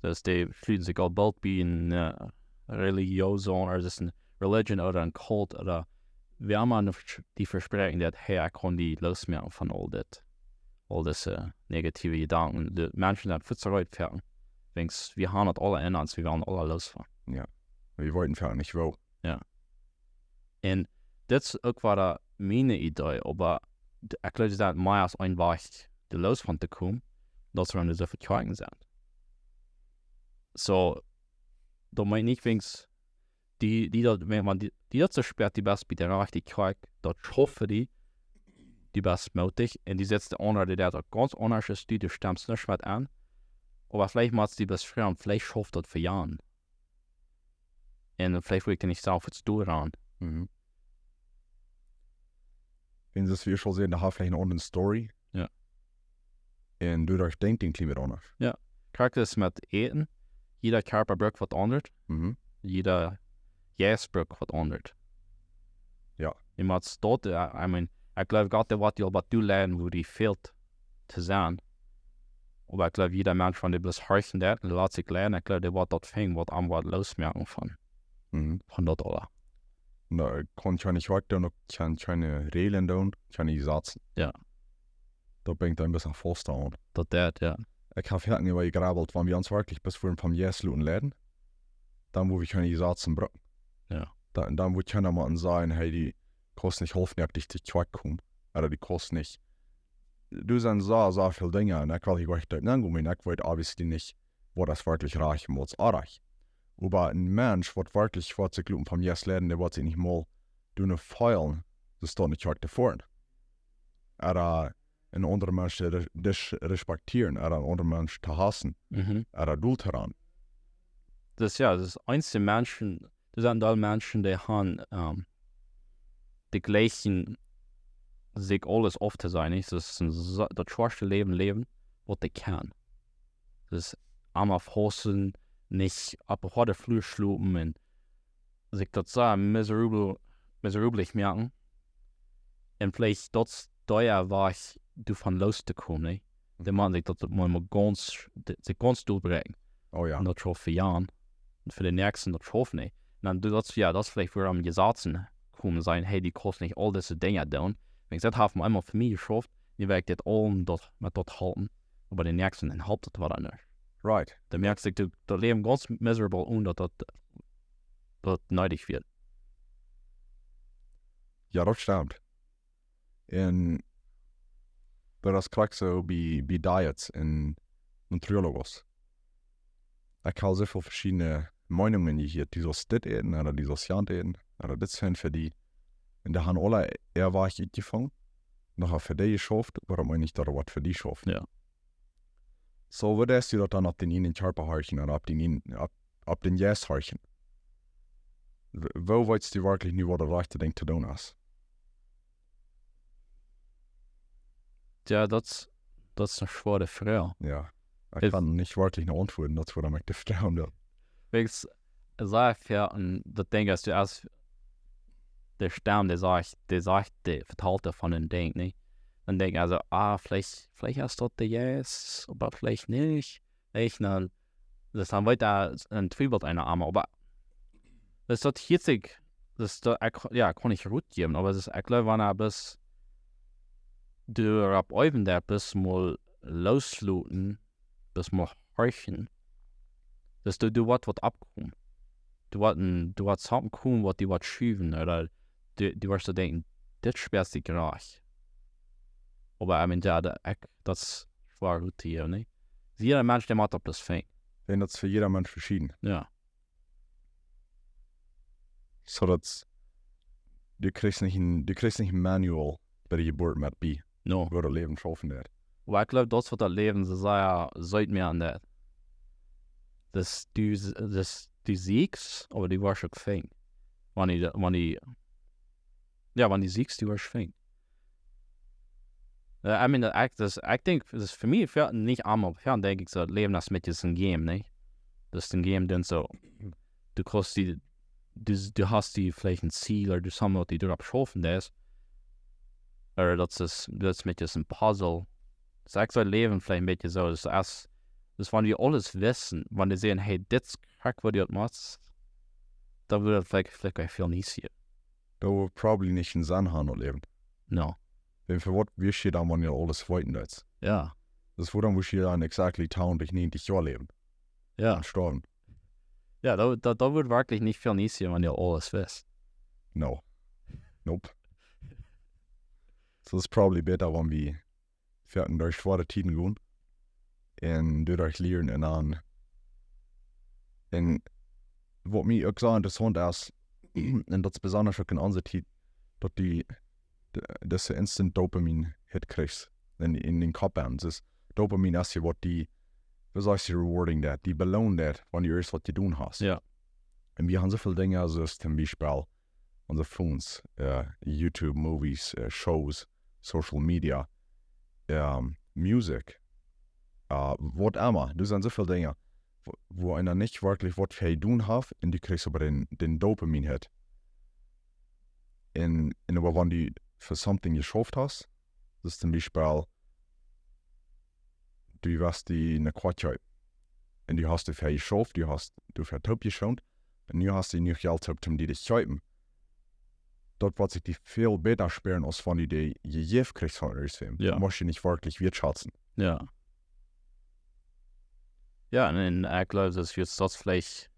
Daut dee schluten sikj aul boolt bie een, eh, religion aun, ooda daut es een religion ooda een cult ooda wie emma ne Vers-, die vespräakjen daut, hey, ekj kaun die loosmoaken von aul dit. Aul dise negative Jedanken. De Menschen sent fuaz reed fa. Denkjst, wie haben daut aula en ons, wie wellen aula loos von. Jo. Wie weeten fa nich woo. Jo. Un dit es uk wada miene Idee, oba d-, ekj jleew daut mea aus een Wajch doa loos von to komen, daut see dan soo vekjikjen sent. Soo, daut meent nich weens die, die daut, wan, wan die, die daut soo spieet, du best bie de rajchte Kjoakj, daut schauft fa die, du best mootich, un du sitst de aundre, dee daut gaunz aundasch es, du, du stemst nuscht met aun, oba veleicht motst du die bloos froagen, veleicht schauft daut fa an. Un veleicht wudd ekj nich selfst doaraun. Mhm. Wan see, wie aul säden, dee haft veleicht ne aundre Story. Jo. Un doaderch denkjt dee een kjlien bät aundasch. Jo. Krakjt soo met Äten. Jieda Kjarpa brukt waut aundret. Mhm. Jieda Jeist brukt waut aundret. Jo. Eemol daut, eh, I mean, ekj jleew Gott, dee woat die aul waut doaleiden, woo die fält to sennen. Oba ekj jleew, jieda Mensch, wan dee bloos horchen deit un lat sikj leiden, ekj jleew, dee woat daut finjen, waut am woat loosmoaken von, mhm, von daut aula. Na, ekj kaun kjeene Kjoakj doonen, ekj kaun kjeene Räajlen doonen, kjeene Jesazen. Jo. Daut brinjt een bät faust aun. Daut deit, jo. Ekj hab foaken äwa jegrubelt, wan wie ons werkjlich bloos wudden vom Jeist loten leiden, dan wudd wie kjeene Jesazen brucken. Jo. Dan, dan wudd kjeena mea sajen, hey, du kaust nich haulfnoakjt no de Kjoakj komen. Ooda du kaust nich. Doa sent soo, soo väl Dinja, un ekj well hia goanich doarenn gonen, ekj weet obviously nich, waut es werkjlich rajcht un waut es orrajcht. Oba een Mensch, waut werkjlich woat sikj loten vom Jeist leiden, dee woat sikj nich mol doonen feelen, soo stonen de Kjoakj to foaren. Ooda een aundren Mensch to re-, dis-, respektieren, ooda een aundren Mensch to hausen, mhm, ooda dol to rannen. Daut es, jo, daut es eent, de Menschen, doa sent aul Menschen, dee haben, ehm, dee jlikjen sikj aules opptosajen, nich? Daut es een sa-, daut schwoaste Läwen läwen, waut dee kjennen. Daut es emma fausten, nich opp de hoade Flua schlopen un sikj daut soo miserabel, miserabel moaken. Un veleicht daut es dee Wajch, doavon loos to komen, nä? Dee motten sikj daut mol, mol gaunz, de-, sikj gaunz dolbräakjen. Oh jo. Un daut schauft fa an. Un fa dän näakjsten, daut schauft nich. Un dan doa daut, jo, daut es veleicht wua aun Jesazen komen sennen, hey, du kaust nich aul dise Dinja doonen. Wan ekj daut hab eemol fa mie jeschauft, nu woa ekj dit aul daut, met daut hoolen. Oba dän näakjsten, dän halpt daut wada nich. Right. Dan moakjst du daut Läwen gaunz miserabel, onen daut daut, daut needich wia. Jo, daut stemt. Un daut es krakjt soo bie, bie Diets un Nutriólogos. Ekj hab soo väl veschiedne Meinungen jehieet, du saust dit äten, ooda du saust jant äten, ooda dit sent fa die. Un dee haben aula äa Wajch utjefungen. Noch fa die jeschauft, wuarom nich daut waut fa die schauft. Jo. Soo, woo deist du daut dan opp dän eenen Kjarpa horchen un opp dän eenen, opp, opp dän Jeist horchen? W-, woo weetst du werkjlich nu, waut daut rajchte Dinkj to doonen es? Jo, daut es, daut es eene schwoare Froag. Jo. Ekj kaun nich werkjlich eene Auntwuat, daut es wuarom ekj die froagen well. Weetst, sea väl, un daut Dinkj es, du hast de Stemm, dee sajcht, dee sajcht, dee vetalt die von een Dinkj, nä? Dan denkj ekj soo, ah, veleicht, veleicht es daut de Jeist, oba veleicht nich. Nich, dan, dan weet ekj, dan twiewelt eena aun mie, oba daut es daut hia sikj, daut es daut, ekj, jo, kaun ekj Rot jäwen, oba daut es, ekj jleew, wan du best, du opp äwen, daut best mol loosloten, best mol horchen, daut du, du woascht waut oppkomen. Du woascht een, du woascht Sachen komen, waut die woat schuwen, ooda du, du woascht denkjen, dit spieet sikj rajcht. Oba, I mean, jo, daut, ekj, daut es schwoa Rot jäwen, nä? Jieda Mensch, dee mott opp daut finjen. Un daut es fa jieda Mensch veschieden. Jo. Soo daut du kjrichst nich een, du kjrichst nich een Manual bie de Jeburt met bie, No. woo daut Läwen schaufen woat. Oba ekj jleew, daut es waut daut Läwen soo sea, soo sea mea aun daut. Daut du, daut du sieekjst, oba du woascht uk finjen. Wan du, wan du, jo, wan du sieekjst, du woascht finjen. Jo, I mean, daut ekj, daut, ekj denkj, daut es fa mie, fa, nich aulemol, fa, denkj ekj soo, daut Läwen es een bät een Game, nä? Daut es een Game, dan soo, du kaust die, du, du hast die veleicht een Ziel, ooda du hast waut, du doaropp schaufen deist. Ooda daut es, daut es een bät een Puzzle. Daut es ekj soo Läwen veleicht een bät soo, daut es, daut es, wan wie aules wisten, wan wie sajen, hey, dit es krakjt, waut du motst, dan wudd daut veleicht, veleicht väl nich hia. Daut wudd probably nich een Senn haben, daut Läwen. No. Dan fa waut wurscht du dan, wan du aules weeten deist? Jo. Daut wudd dan wurscht du dan exactly tachentich, näajentich Joa läwen. Jo. Un stoawen. Jo, daut, daut, daut wudd werkjlich nich väl nich sennen, wan du aules wist. No. Nope. Soo daut es probably bäta, wan wie foaken derch schwoare Tieden gonen un doaderch lieren un aun. Un waut mie uk soo interessaunt es, un daut es besonda uk en onse Tiet, daut du de, dise instant Dopamine Hit kjrichst en, en dän Kopp aun. Daut Dopamine es jo waut die, woo saj ekj, rewarding daut, die beloont daut, wan du ieescht waut jedonen hast. Jo. Un wie haben soo väl Dinja, soo aus toom Biespel onse Phones, äh, YouTube, Movies, äh, Shows, Social Media, ähm, Music, äh, waut emma. Doa sent soo väl Dinja, wua, wua eena nich werkjlich waut fa jedonen haft, un du kjrichst oba dän, dän Dopamine Hit. Un, un oba wan du fa something jeschauft hast, daut es toom Biespel, du woascht die eene Quatsch kjeepen. Un du hast doafäa jeschauft, du hast doafäa toopjeschoont, un nu hast du jenuach Jelt toop, om die to kjeepen. Daut woat sikj die väl bäta spieren, aus wan du dee jejäft kjrichst von irjentwäm. Jo. Du motst die nich werkjlich wertschazen. Jo. Jo, un, un ekj jleew, daut es, daut es veleicht,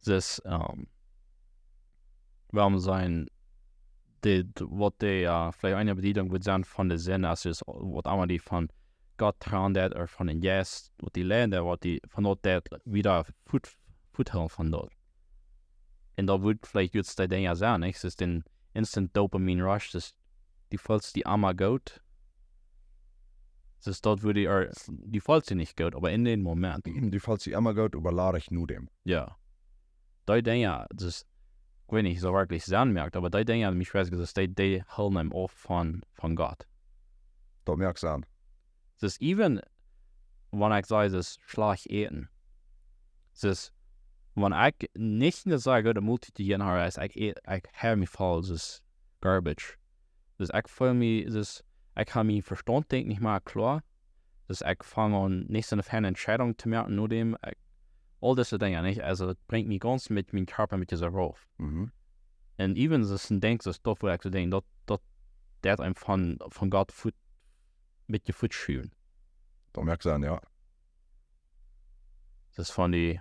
daut, ähm, wuarom sent dee, waut dee, äh, veleicht eene Bediedunk woat sennen von de Senn, aus daut waut emma die von Gott tranen deit, ooda von dän Jeist, waut die leiden deit, waut die von daut deit, wada fuat, fuat hoolen von daut. Un daut woat veleicht jrod dee Dinja sennen, nich? Daut es dän instant Dopamine Rush, daut du feelst die emma goot. Daut daut woat die, ooda, du feelst die nich goot, oba en dän Moment. Du feelst die emma goot, oba ladich no däm. Jo. Dee Dinja, daut, ekj weet nich, soo werkjlich Senn moakt, oba dee Dinja, mie schwind ekj, daut dee, dee hoolen eenem auf von, von Gott. Daut moakt Senn. Daut even, wan ekj saj, daut schlajcht äten. Daut, wan ekj nich eene sea goode Moltiet jejäten hab, es ekj, ekj hab mie voll, daut garbage. Daut ekj feel mie, daut ekj hab mien Vestaunt, denkj ekj, nich mea kloa. Daut ekj fang aun, nich soone feine Entscheidunk to moaken, no däm, ekj, aul dise Dinja, nich? Aulsoo, daut brinjt mie gaunz met mienen Kjarpa met dise rauf. Mhm. Un even daut es een Dinkj, daut es doch, wua ekj soo denkj, daut, daut, daut eenem von, von Gott fuat, met die fuat schuwen. Daut moakt Senn, jo. Daut es von die,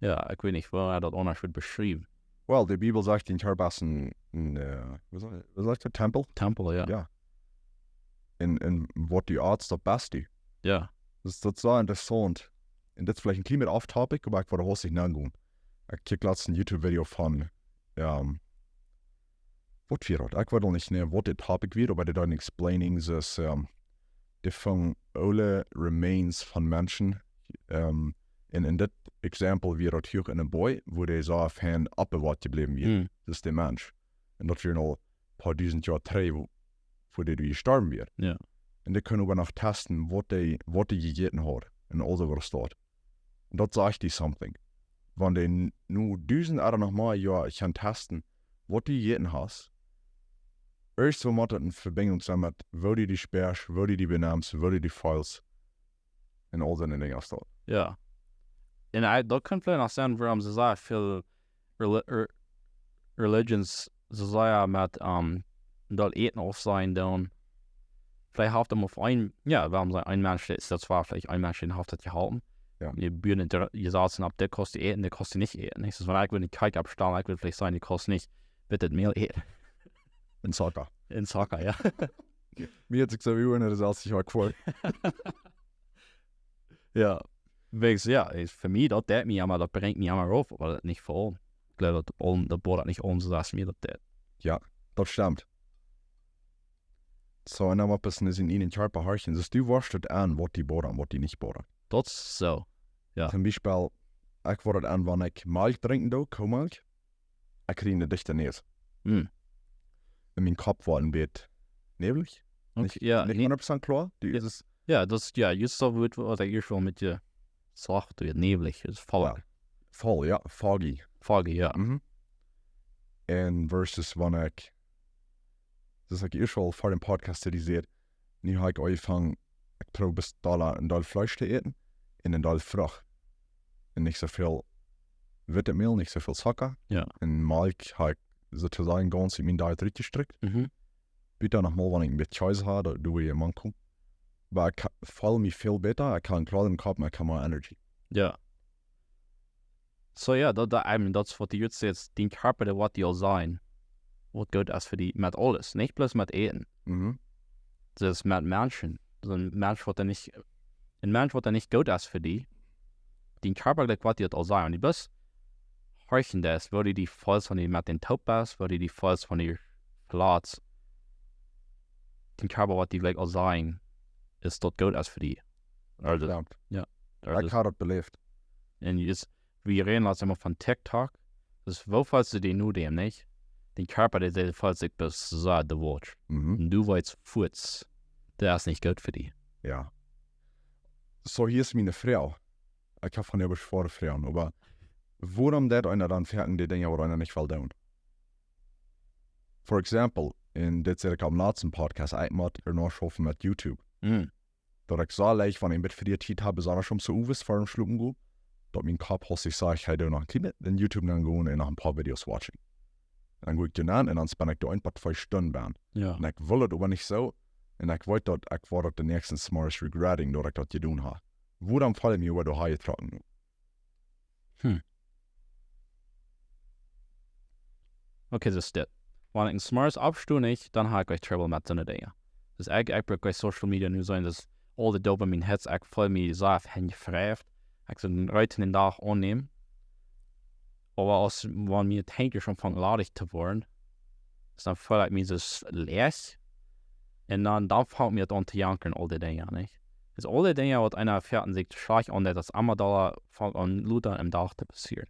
jo, ekj weet nich, woo ekj daut aundasch wudd beschriewen. Well, de Bibel sajcht, dän Kjarpa es een, een, äh, woo sajcht, woo sajcht daut, Tempel? Tempel, jo. Jo. Un, un waut du atst, daut best du. Jo. Daut, daut es soo interessaunt. Un dit es veleicht een kjlien bät off topic, oba ekj wull doa haustich nogonen. Ekj kjikj latst een YouTube Video von, ähm, waut wia daut? Ekj weet nich mea, waut de topic wia, oba dee deeden explaining, daut, ähm, dee fungen aule remains von Menschen, ähm, un en dit example wia daut hia en een Boy, wua dee soo fein oppbewoat jebläwen wia. Mm. Daut es de Mensch. Un daut wia aul een poa dusent Joa trigj, wua, wua dee jestorwen wia. Jo. Un dee kunnen oba noch testen, waut dee, waut dee jejäten haud. Un aulsoo waut doa steit. Daut sajcht die something. Wan dee nu dusent ooda noch mea Joa kjennen testen, waut du jejäten hast, ieescht mott daut ne Vebinjunk sennen met woo du die späst, woo du die benemst, woo du die feelst. Un aul soone Dinja aus daut. Jo. Un ekj, daut kaun veleicht noch sennen wuarom see sea väl reli- re- religions, see sea met, ähm, daut Äten aufsajen doonen. Veleicht haft daut mau een, jo, wuarom see een Mensch es, daut wia veleicht een Mensch, dän haft daut jeholpen. Jo. Dee buen de Jesazen opp, dit kaust du äten, dit kaust du nich äten. Nich? Soo, wan ekj well ne Kjikj oppstalen, ekj well veleicht sajen, du kaust nich bittet Mäl äten. Un Zucka. Un Zucka, jo. Mie haft sikj soo wie en de selfste Joa jefeelt. Jo. Wäajen, jo, es fa mie, daut deit mie emma, daut brinjt mie emma rauf, oba daut nich fa aul. Ekj jleew, daut aul, daut woat daut nich aul soo aus mie daut deit. Daut stemt. Soo, un dan waut es en sienen Kjarpa horchen. Soo, du woascht daut aun, waut die bothert, waut die nich bothert. Daut es soo. Jo. Toom Biespel, ekj woa daut aun, wan ekj Malkj drinkjen doo, Koomalkj, ekj kjrie ne dichte Näs. Hm. Un mien Kopp woat en bät näwlich. Okay, Nich, jo, nich nä, hundat Prozent kloa. Du, Jo. es es Jo, daut es, jo, just soo waut, waut ekj ieescht aul met die sach, du, näwlich, es voll. Jo. Foggy, jo. Mhm. Foggy, jo. Un versus wan ekj, soo aus ekj ieescht aul ver dän Podcast säd, nu hab ekj aunjefongen, ekj proow bloos doa een Deel Fleesch to äten un een Deel Frucht. Un nich soo väl wittet Mäl, nich soo väl Zucka. Jo. Un Malkj hab ekj soo to sajen gaunz ut mien Diet rutjestrikjt. Mhm. Bieda noch mol, wan ekj en bät Kjees hab, daut doo ekj mau. Oba ekj ha-, feel mie väl bäta, ekj hab een kloaren Kopp, ekj hab mea Energy. Jo. Soo, jo, daut, daut, I mean, daut es waut du nu sajchst, dien Kjarpa, dee woat die aul sajen, waut goot es fa die, met aules, nich bloos met Äten. Mhm. Daut es met Menschen. Soo een Mensch, waut nich, een Mensch, waut nich goot es fa die, dien Kjarpa, like, woat die daut aul sajen. Un du best horchen, daut es, woo du die feelst, wan du met dän toop best, woo du die feelst, wan du velatst. Dien Kjarpa woat die, like, aul sajen, es daut goot es fa die. Ooda, Jo. ooda Ekj hab daut beläft. Un es, wie räden latst emma von TikTok. Soo, woo feelst du die nu däm, nich? Dien Kjarpa, dee, dee feelt sikj bloos soo de Welt. Mhm. Un du weetst fuaz, daut es nich goot fa die. Jo. Soo, hia es miene Froag. Ekj hab von dee beschwoaren Froagen, oba wuarom deit eena dan foaken dee Dinja, waut eena nich well doonen? For example, un dit säd ekj aum latsten Podcast, ekj mott ea noch schaufen met YouTube. Mhm. Daut ekj soo leicht, wan ekj en bät frie Tiet hab, besonda om soo owes ver däm Schlopen gonen, daut mien Kopp haft sikj jesajcht, ekj doo noch een kjlienet, dan YouTube aungonen un noch een poa Videos watchen. Dan go ekj doa aun un dan spenn ekj doa een poa twee Stunden bie. Jo. Un ekj well daut oba nich soo. Un ekj weet daut, ekj woa daut de näakjste Morjes regretting, daut ekj daut jedonen hab. Wuarom feel ekj mie oba doa jetrocken? Okay, soo es dit. Wan ekj 's Morjes oppsto, nich, dan hab ekj Trouble met soone Dinja. Soo ekj, ekj bruck kjeen Social Media nu sennen, daut aul de Dopamine Hits, ekj feel mie soo henjefriewt. Ekj sie reed, dän Dach aunnämen. Oba aus, wan mien Tankj aunfangt ladich to woaren, dan feel ekj mie soo läach. Un dan, dan fangt mie daut aun to jankren, aul dee Dinja, nich? Soo aul dee Dinja, waut eena foaken sikj schlajcht aundeit, daut es emma doa fangt aun luda em Dach to passieren.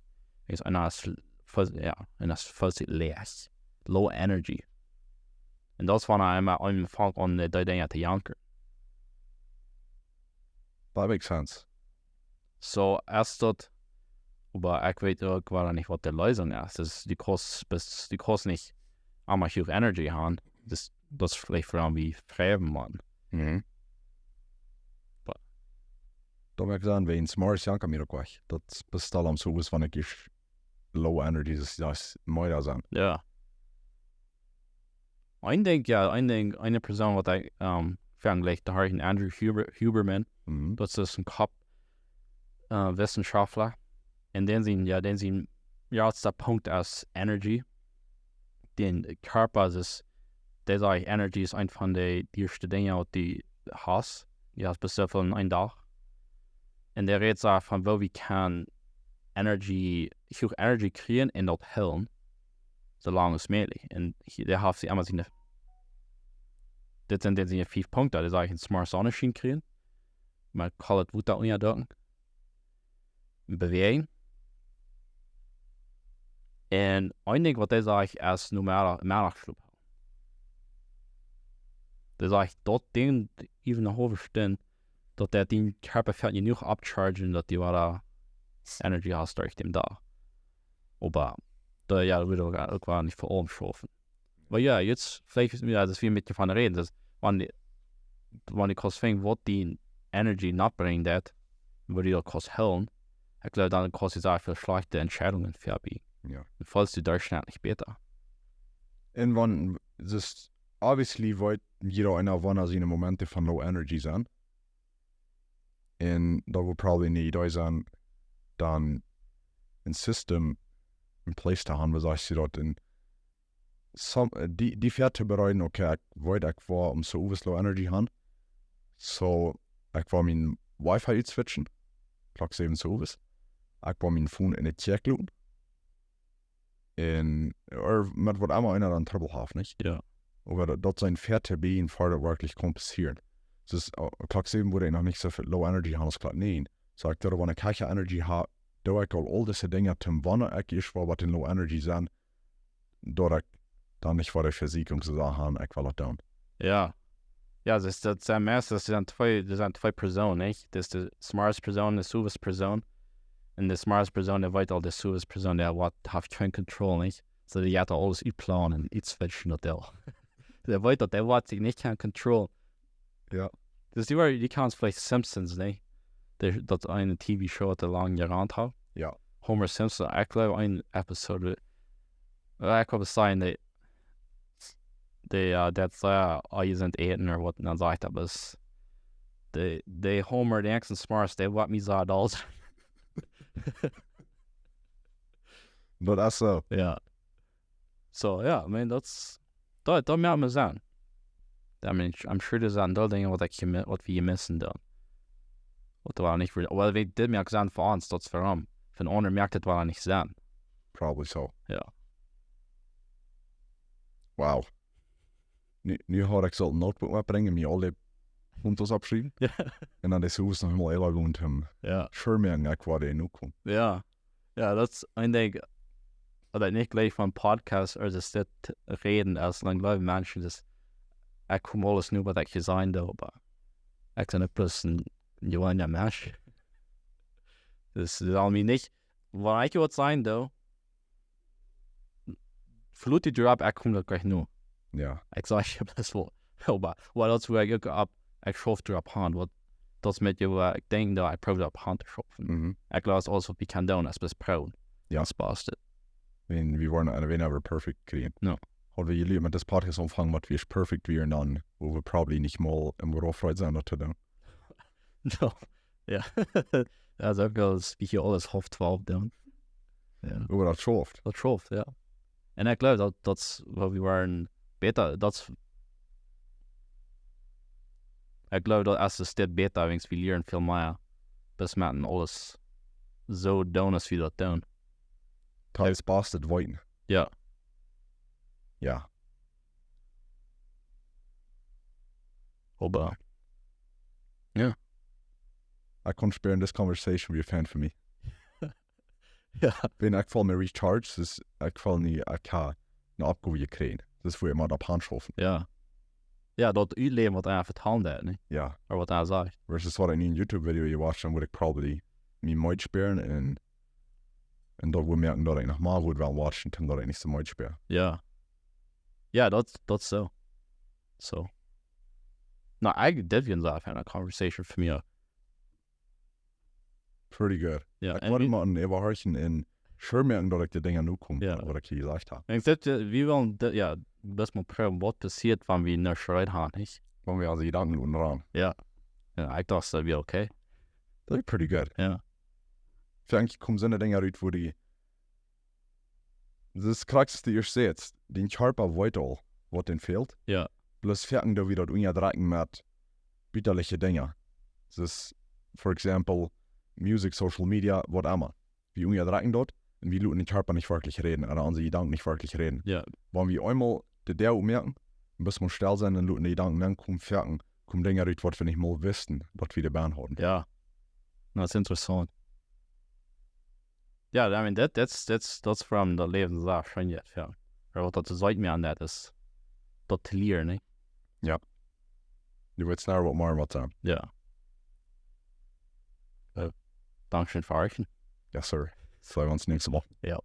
Soo eena es, jo, eena es voll läach. Low energy. Un daut es wan eena emma aunfangt aun dee, dee Dinja to jankren. That makes sense. Soo, es daut, oba ekj weet uk wada nich, waut de Leesunk es. Daut es, du kaust, best, du kaust nich emma huach Energy haben. Daut, daut es veleicht fa wie Fräwen, Maun. Mhm. But Daut mott ekj sajen, wäajen 's Morjes jankat mie uk wajch. Daut es bestemmt soo aus wan ekj ieescht low energy, daut es, daut es mea dan. Jo. Een Dinkj, jo, een Dinkj, eene Persoon, waut ekj, ähm, vejlikj, dee heet Andrew Huber-, Huberman. Mhm. Daut es een Kopp, äh, Wissenschaftler. Un dän sien, jo, dän sien, jo, daut es de Punkt aus Energy. Dän Kjarpa es, dee sajcht, Energy es eent von de dieeschte Dinja, waut du hast. Jo, es bestemmt von een Dach. Un dee rät soo von woo wie kjennen Energy, huach Energy kjrieen un daut hoolen, soo lang aus mäajlich. Un hia, dee haft sikj emma siene, dit sent dan siene fief Punkten, dee sajcht, 's Morjes Sonneschien kjrieen, met kolt Wota unjadekjen, bewäajen. Un een Dinkj, waut dee sajcht, es no Meddach, Meddachschlop. Dee sajcht, daut Dinkj, äwen eene haulwe Stund, daut dee dän Kjarpa foaken jenuach oppchargen, daut dee wada Energy hast derch dän Dach. Oba, doa, jo, daut wudd uk, uk woll nich fa aulem schaufen. Oba jo, jetzt, veleicht, jo, daut wie met von räden, daut, wan dee, wan dee kaust finjen, waut die Energy noppbrinjt, daut, woo dee daut kaust hoolen, ekj gleew, dan kaust du sea väl schlajchte Entscheidungen vebie. Jo. Un feelst du doa schneller bäta. Un wan, daut obviously woat jieda eena, wan hee siene Momente von low energy sent. Un daut woat probably nich doa sennen, dan een System in place to haben, woo sajchst du daut, en some, die, die väatobereiden, okay, ekj weet, ekj woa om soo owes low energy haben. So, ekj woa mien Wi-Fi utswitchen, Klock säwen soo owes. Ekj woa mien Phone enne Kjäakj loten. Un, ooda met waut emma eena dan Trubbel haft, nich? Jo. Oba daut, daut sent väatobereiden, ea daut werkjlich kaun passieren. Daut es, äh, Klock säwen wudd ekj noch nich soo väl low energy haben aus Klock näajen. So, ekj doa, wan ekj high energy hab, doo ekj aul aul dise Dinja, toom wan ekj ieescht woa waut en low energy sennen, daut ekj dan nich woa de Versieekjunk soo sea haben, ekj well daut doonen. Jo. Jo, daut, daut sent meist, daut sent twee, daut sent twee Persoonen, nich? Daut es de smartest Persoon, de soberste Persoon. Un de smartest Persoon, dee weet aul, de soberste Persoon, dee woat, haft kjeen Control, nich? So, dee jeit aules utplanen un utswitchen, daut dee, dee weet daut, dee woat sikj nich kjennen control. Jo. Daut es dee, wua, dee kjanst veleicht Simpsons, nä? Dee, daut eene T V-Show, waut dee lang jerant haft. Jo. Homer Simpson, ekj gleew, eene Episode, äh, ekj woa sajen, dee, dee, äh, daut, äh, oh, jie sent äten ooda waut, dan sajcht hee, oba dee, dee Homer, dee ieeschte smartest, dee woat mie soo doll. Daut es soo. Jo. So, jo, I mean, daut, daut, daut moakt mie Senn. I mean, I'm sure doa sent aul Dinja, waut ekj jeme-, waut wie jemissen doonen. Waut wie nich wellen, well, wie, dit moakt Senn fa ons, daut es fa am. Fa aundre moakt daut woll nich Senn. Probably so. Jo. Wow. Nu, nu haud ekj sult een Notebook metbrinjen, mie aule Puntos oppschriewen. Jo. Un dan dee Sachen noch mol äwa gonen, ähm, Jo. Sure moaken, ekj woa dee nu komen. Jo. Jo, daut es een Dinkj, daut ekj nich jlikj von Podcasts, ooda es dit räden, aus lang jleewen Menschen, daut ekj kom aules nu, waut ekj jeseenen hab, oba ekj sie nich bloos een jeweenlicha Mensch. Daut saul mie nich, wan ekj waut sajen doo, flut die drop, ekj kom daut jlikj nu. Jo. Ekj saj, ekj hab daut woll. Oba, well, daut es wua ekj uk opp, ekj schauf doaropp han, waut, daut es met je, wua ekj denkj, daut ekj proow doaropp han to schaufen. Mhm. Ekj jleew, aules waut wie kjennen doonen, es bloos proowen. Jo. Daut es daut baste. Wie, wie woaren, wie never perfect kjrieen. Jo. Haud wie jelieet met dis Podcast aunfangen, waut wie perfect wieren, dan wudd wie probably nich mol em Büro frei sennen, daut to doonen. Jo. Jo. Jo, soo aus wie hia aules haulf twalf doonen. Jo. Oba daut schauft. Daut schauft, jo. Un ekj jleew daut, daut es, wua wie woaren bäta, daut es, ekj jleew daut es, es dit bäta, wiels wie lieren väl mea. Bloos met aules soo doonen, aus wie daut doonen. Daut es baste, daut weeten. Jo. Jo. Oba. Jo. Ekj kaun spieren, this conversation wia fein fa mie. Jo. Wan ekj feel mie recharged, daut ekj feel nu, ekj hab eene Oppgow jekjräajen. Daut es wua ekj mott opp han schaufen. Jo. Jo, daut utläwen, waut eena vetalen deit, nä? Jo. Ooda waut eena sajcht. Versus waut ekj nu een YouTube-Video jewatcht, dan wudd ekj probably mie meed spieren un, un daut wudd moaken, daut ekj noch mea wudd wellen watchen, toom daut ekj nich soo meed spia. Jo. Jo, daut, daut es soo. So. Na, ekj, dit wia een sea feine conversation fa mie. Pretty good. Jo, ekj en wudd wie mol een äwahorchen un sure moaken, daut ekj de Dinja nu kom, Jo. waut ekj hia jesajcht hab. Un ekj saj, äh, wie wellen, d-, jo, daut mol proowen, waut passieet, wan wie nich jeräd haben, nich? Wan wie onse Jedanken loten rannen. Jo. Jo, ekj docht, daut wia okay. Daut wia pretty good. Jo. Fa mie komen soone Dinja rut, wua dee, daut es krakjt, waut du ieescht sajchst, dien Kjarpa weet aul, waut am fält. Jo. Bloos foaken doo wie daut unjadrekjen met butalje Dinja. Daut es, for example, Musik, Social Media, waut emma. Wie unjadrekjen daut un wie loten dän Kjarpa nich werkjlich räden, ooda onse Jedanken nich werkjlich räden. Jo. Wan wie eemol de Däa opmoaken, un bloos mol stell sennen un loten de Jedanken dan komen, foaken, komen Dinja rut, waut wie nich mol wisten, daut wie doabie hauden. Jo. Na, daut es interessaunt. Jo, I mean, daut, daut, daut, daut es fa mie daut Läwen soo scheen, jo, jo. Ooda waut daut soo sea mie aun daut es, daut to lieren, nä? Jo. Du weetst nu waut mea waut sajen. Jo. Äh, dankscheen fa horchen. Yes, sir. See wie ons näakjstet Mol. Jo.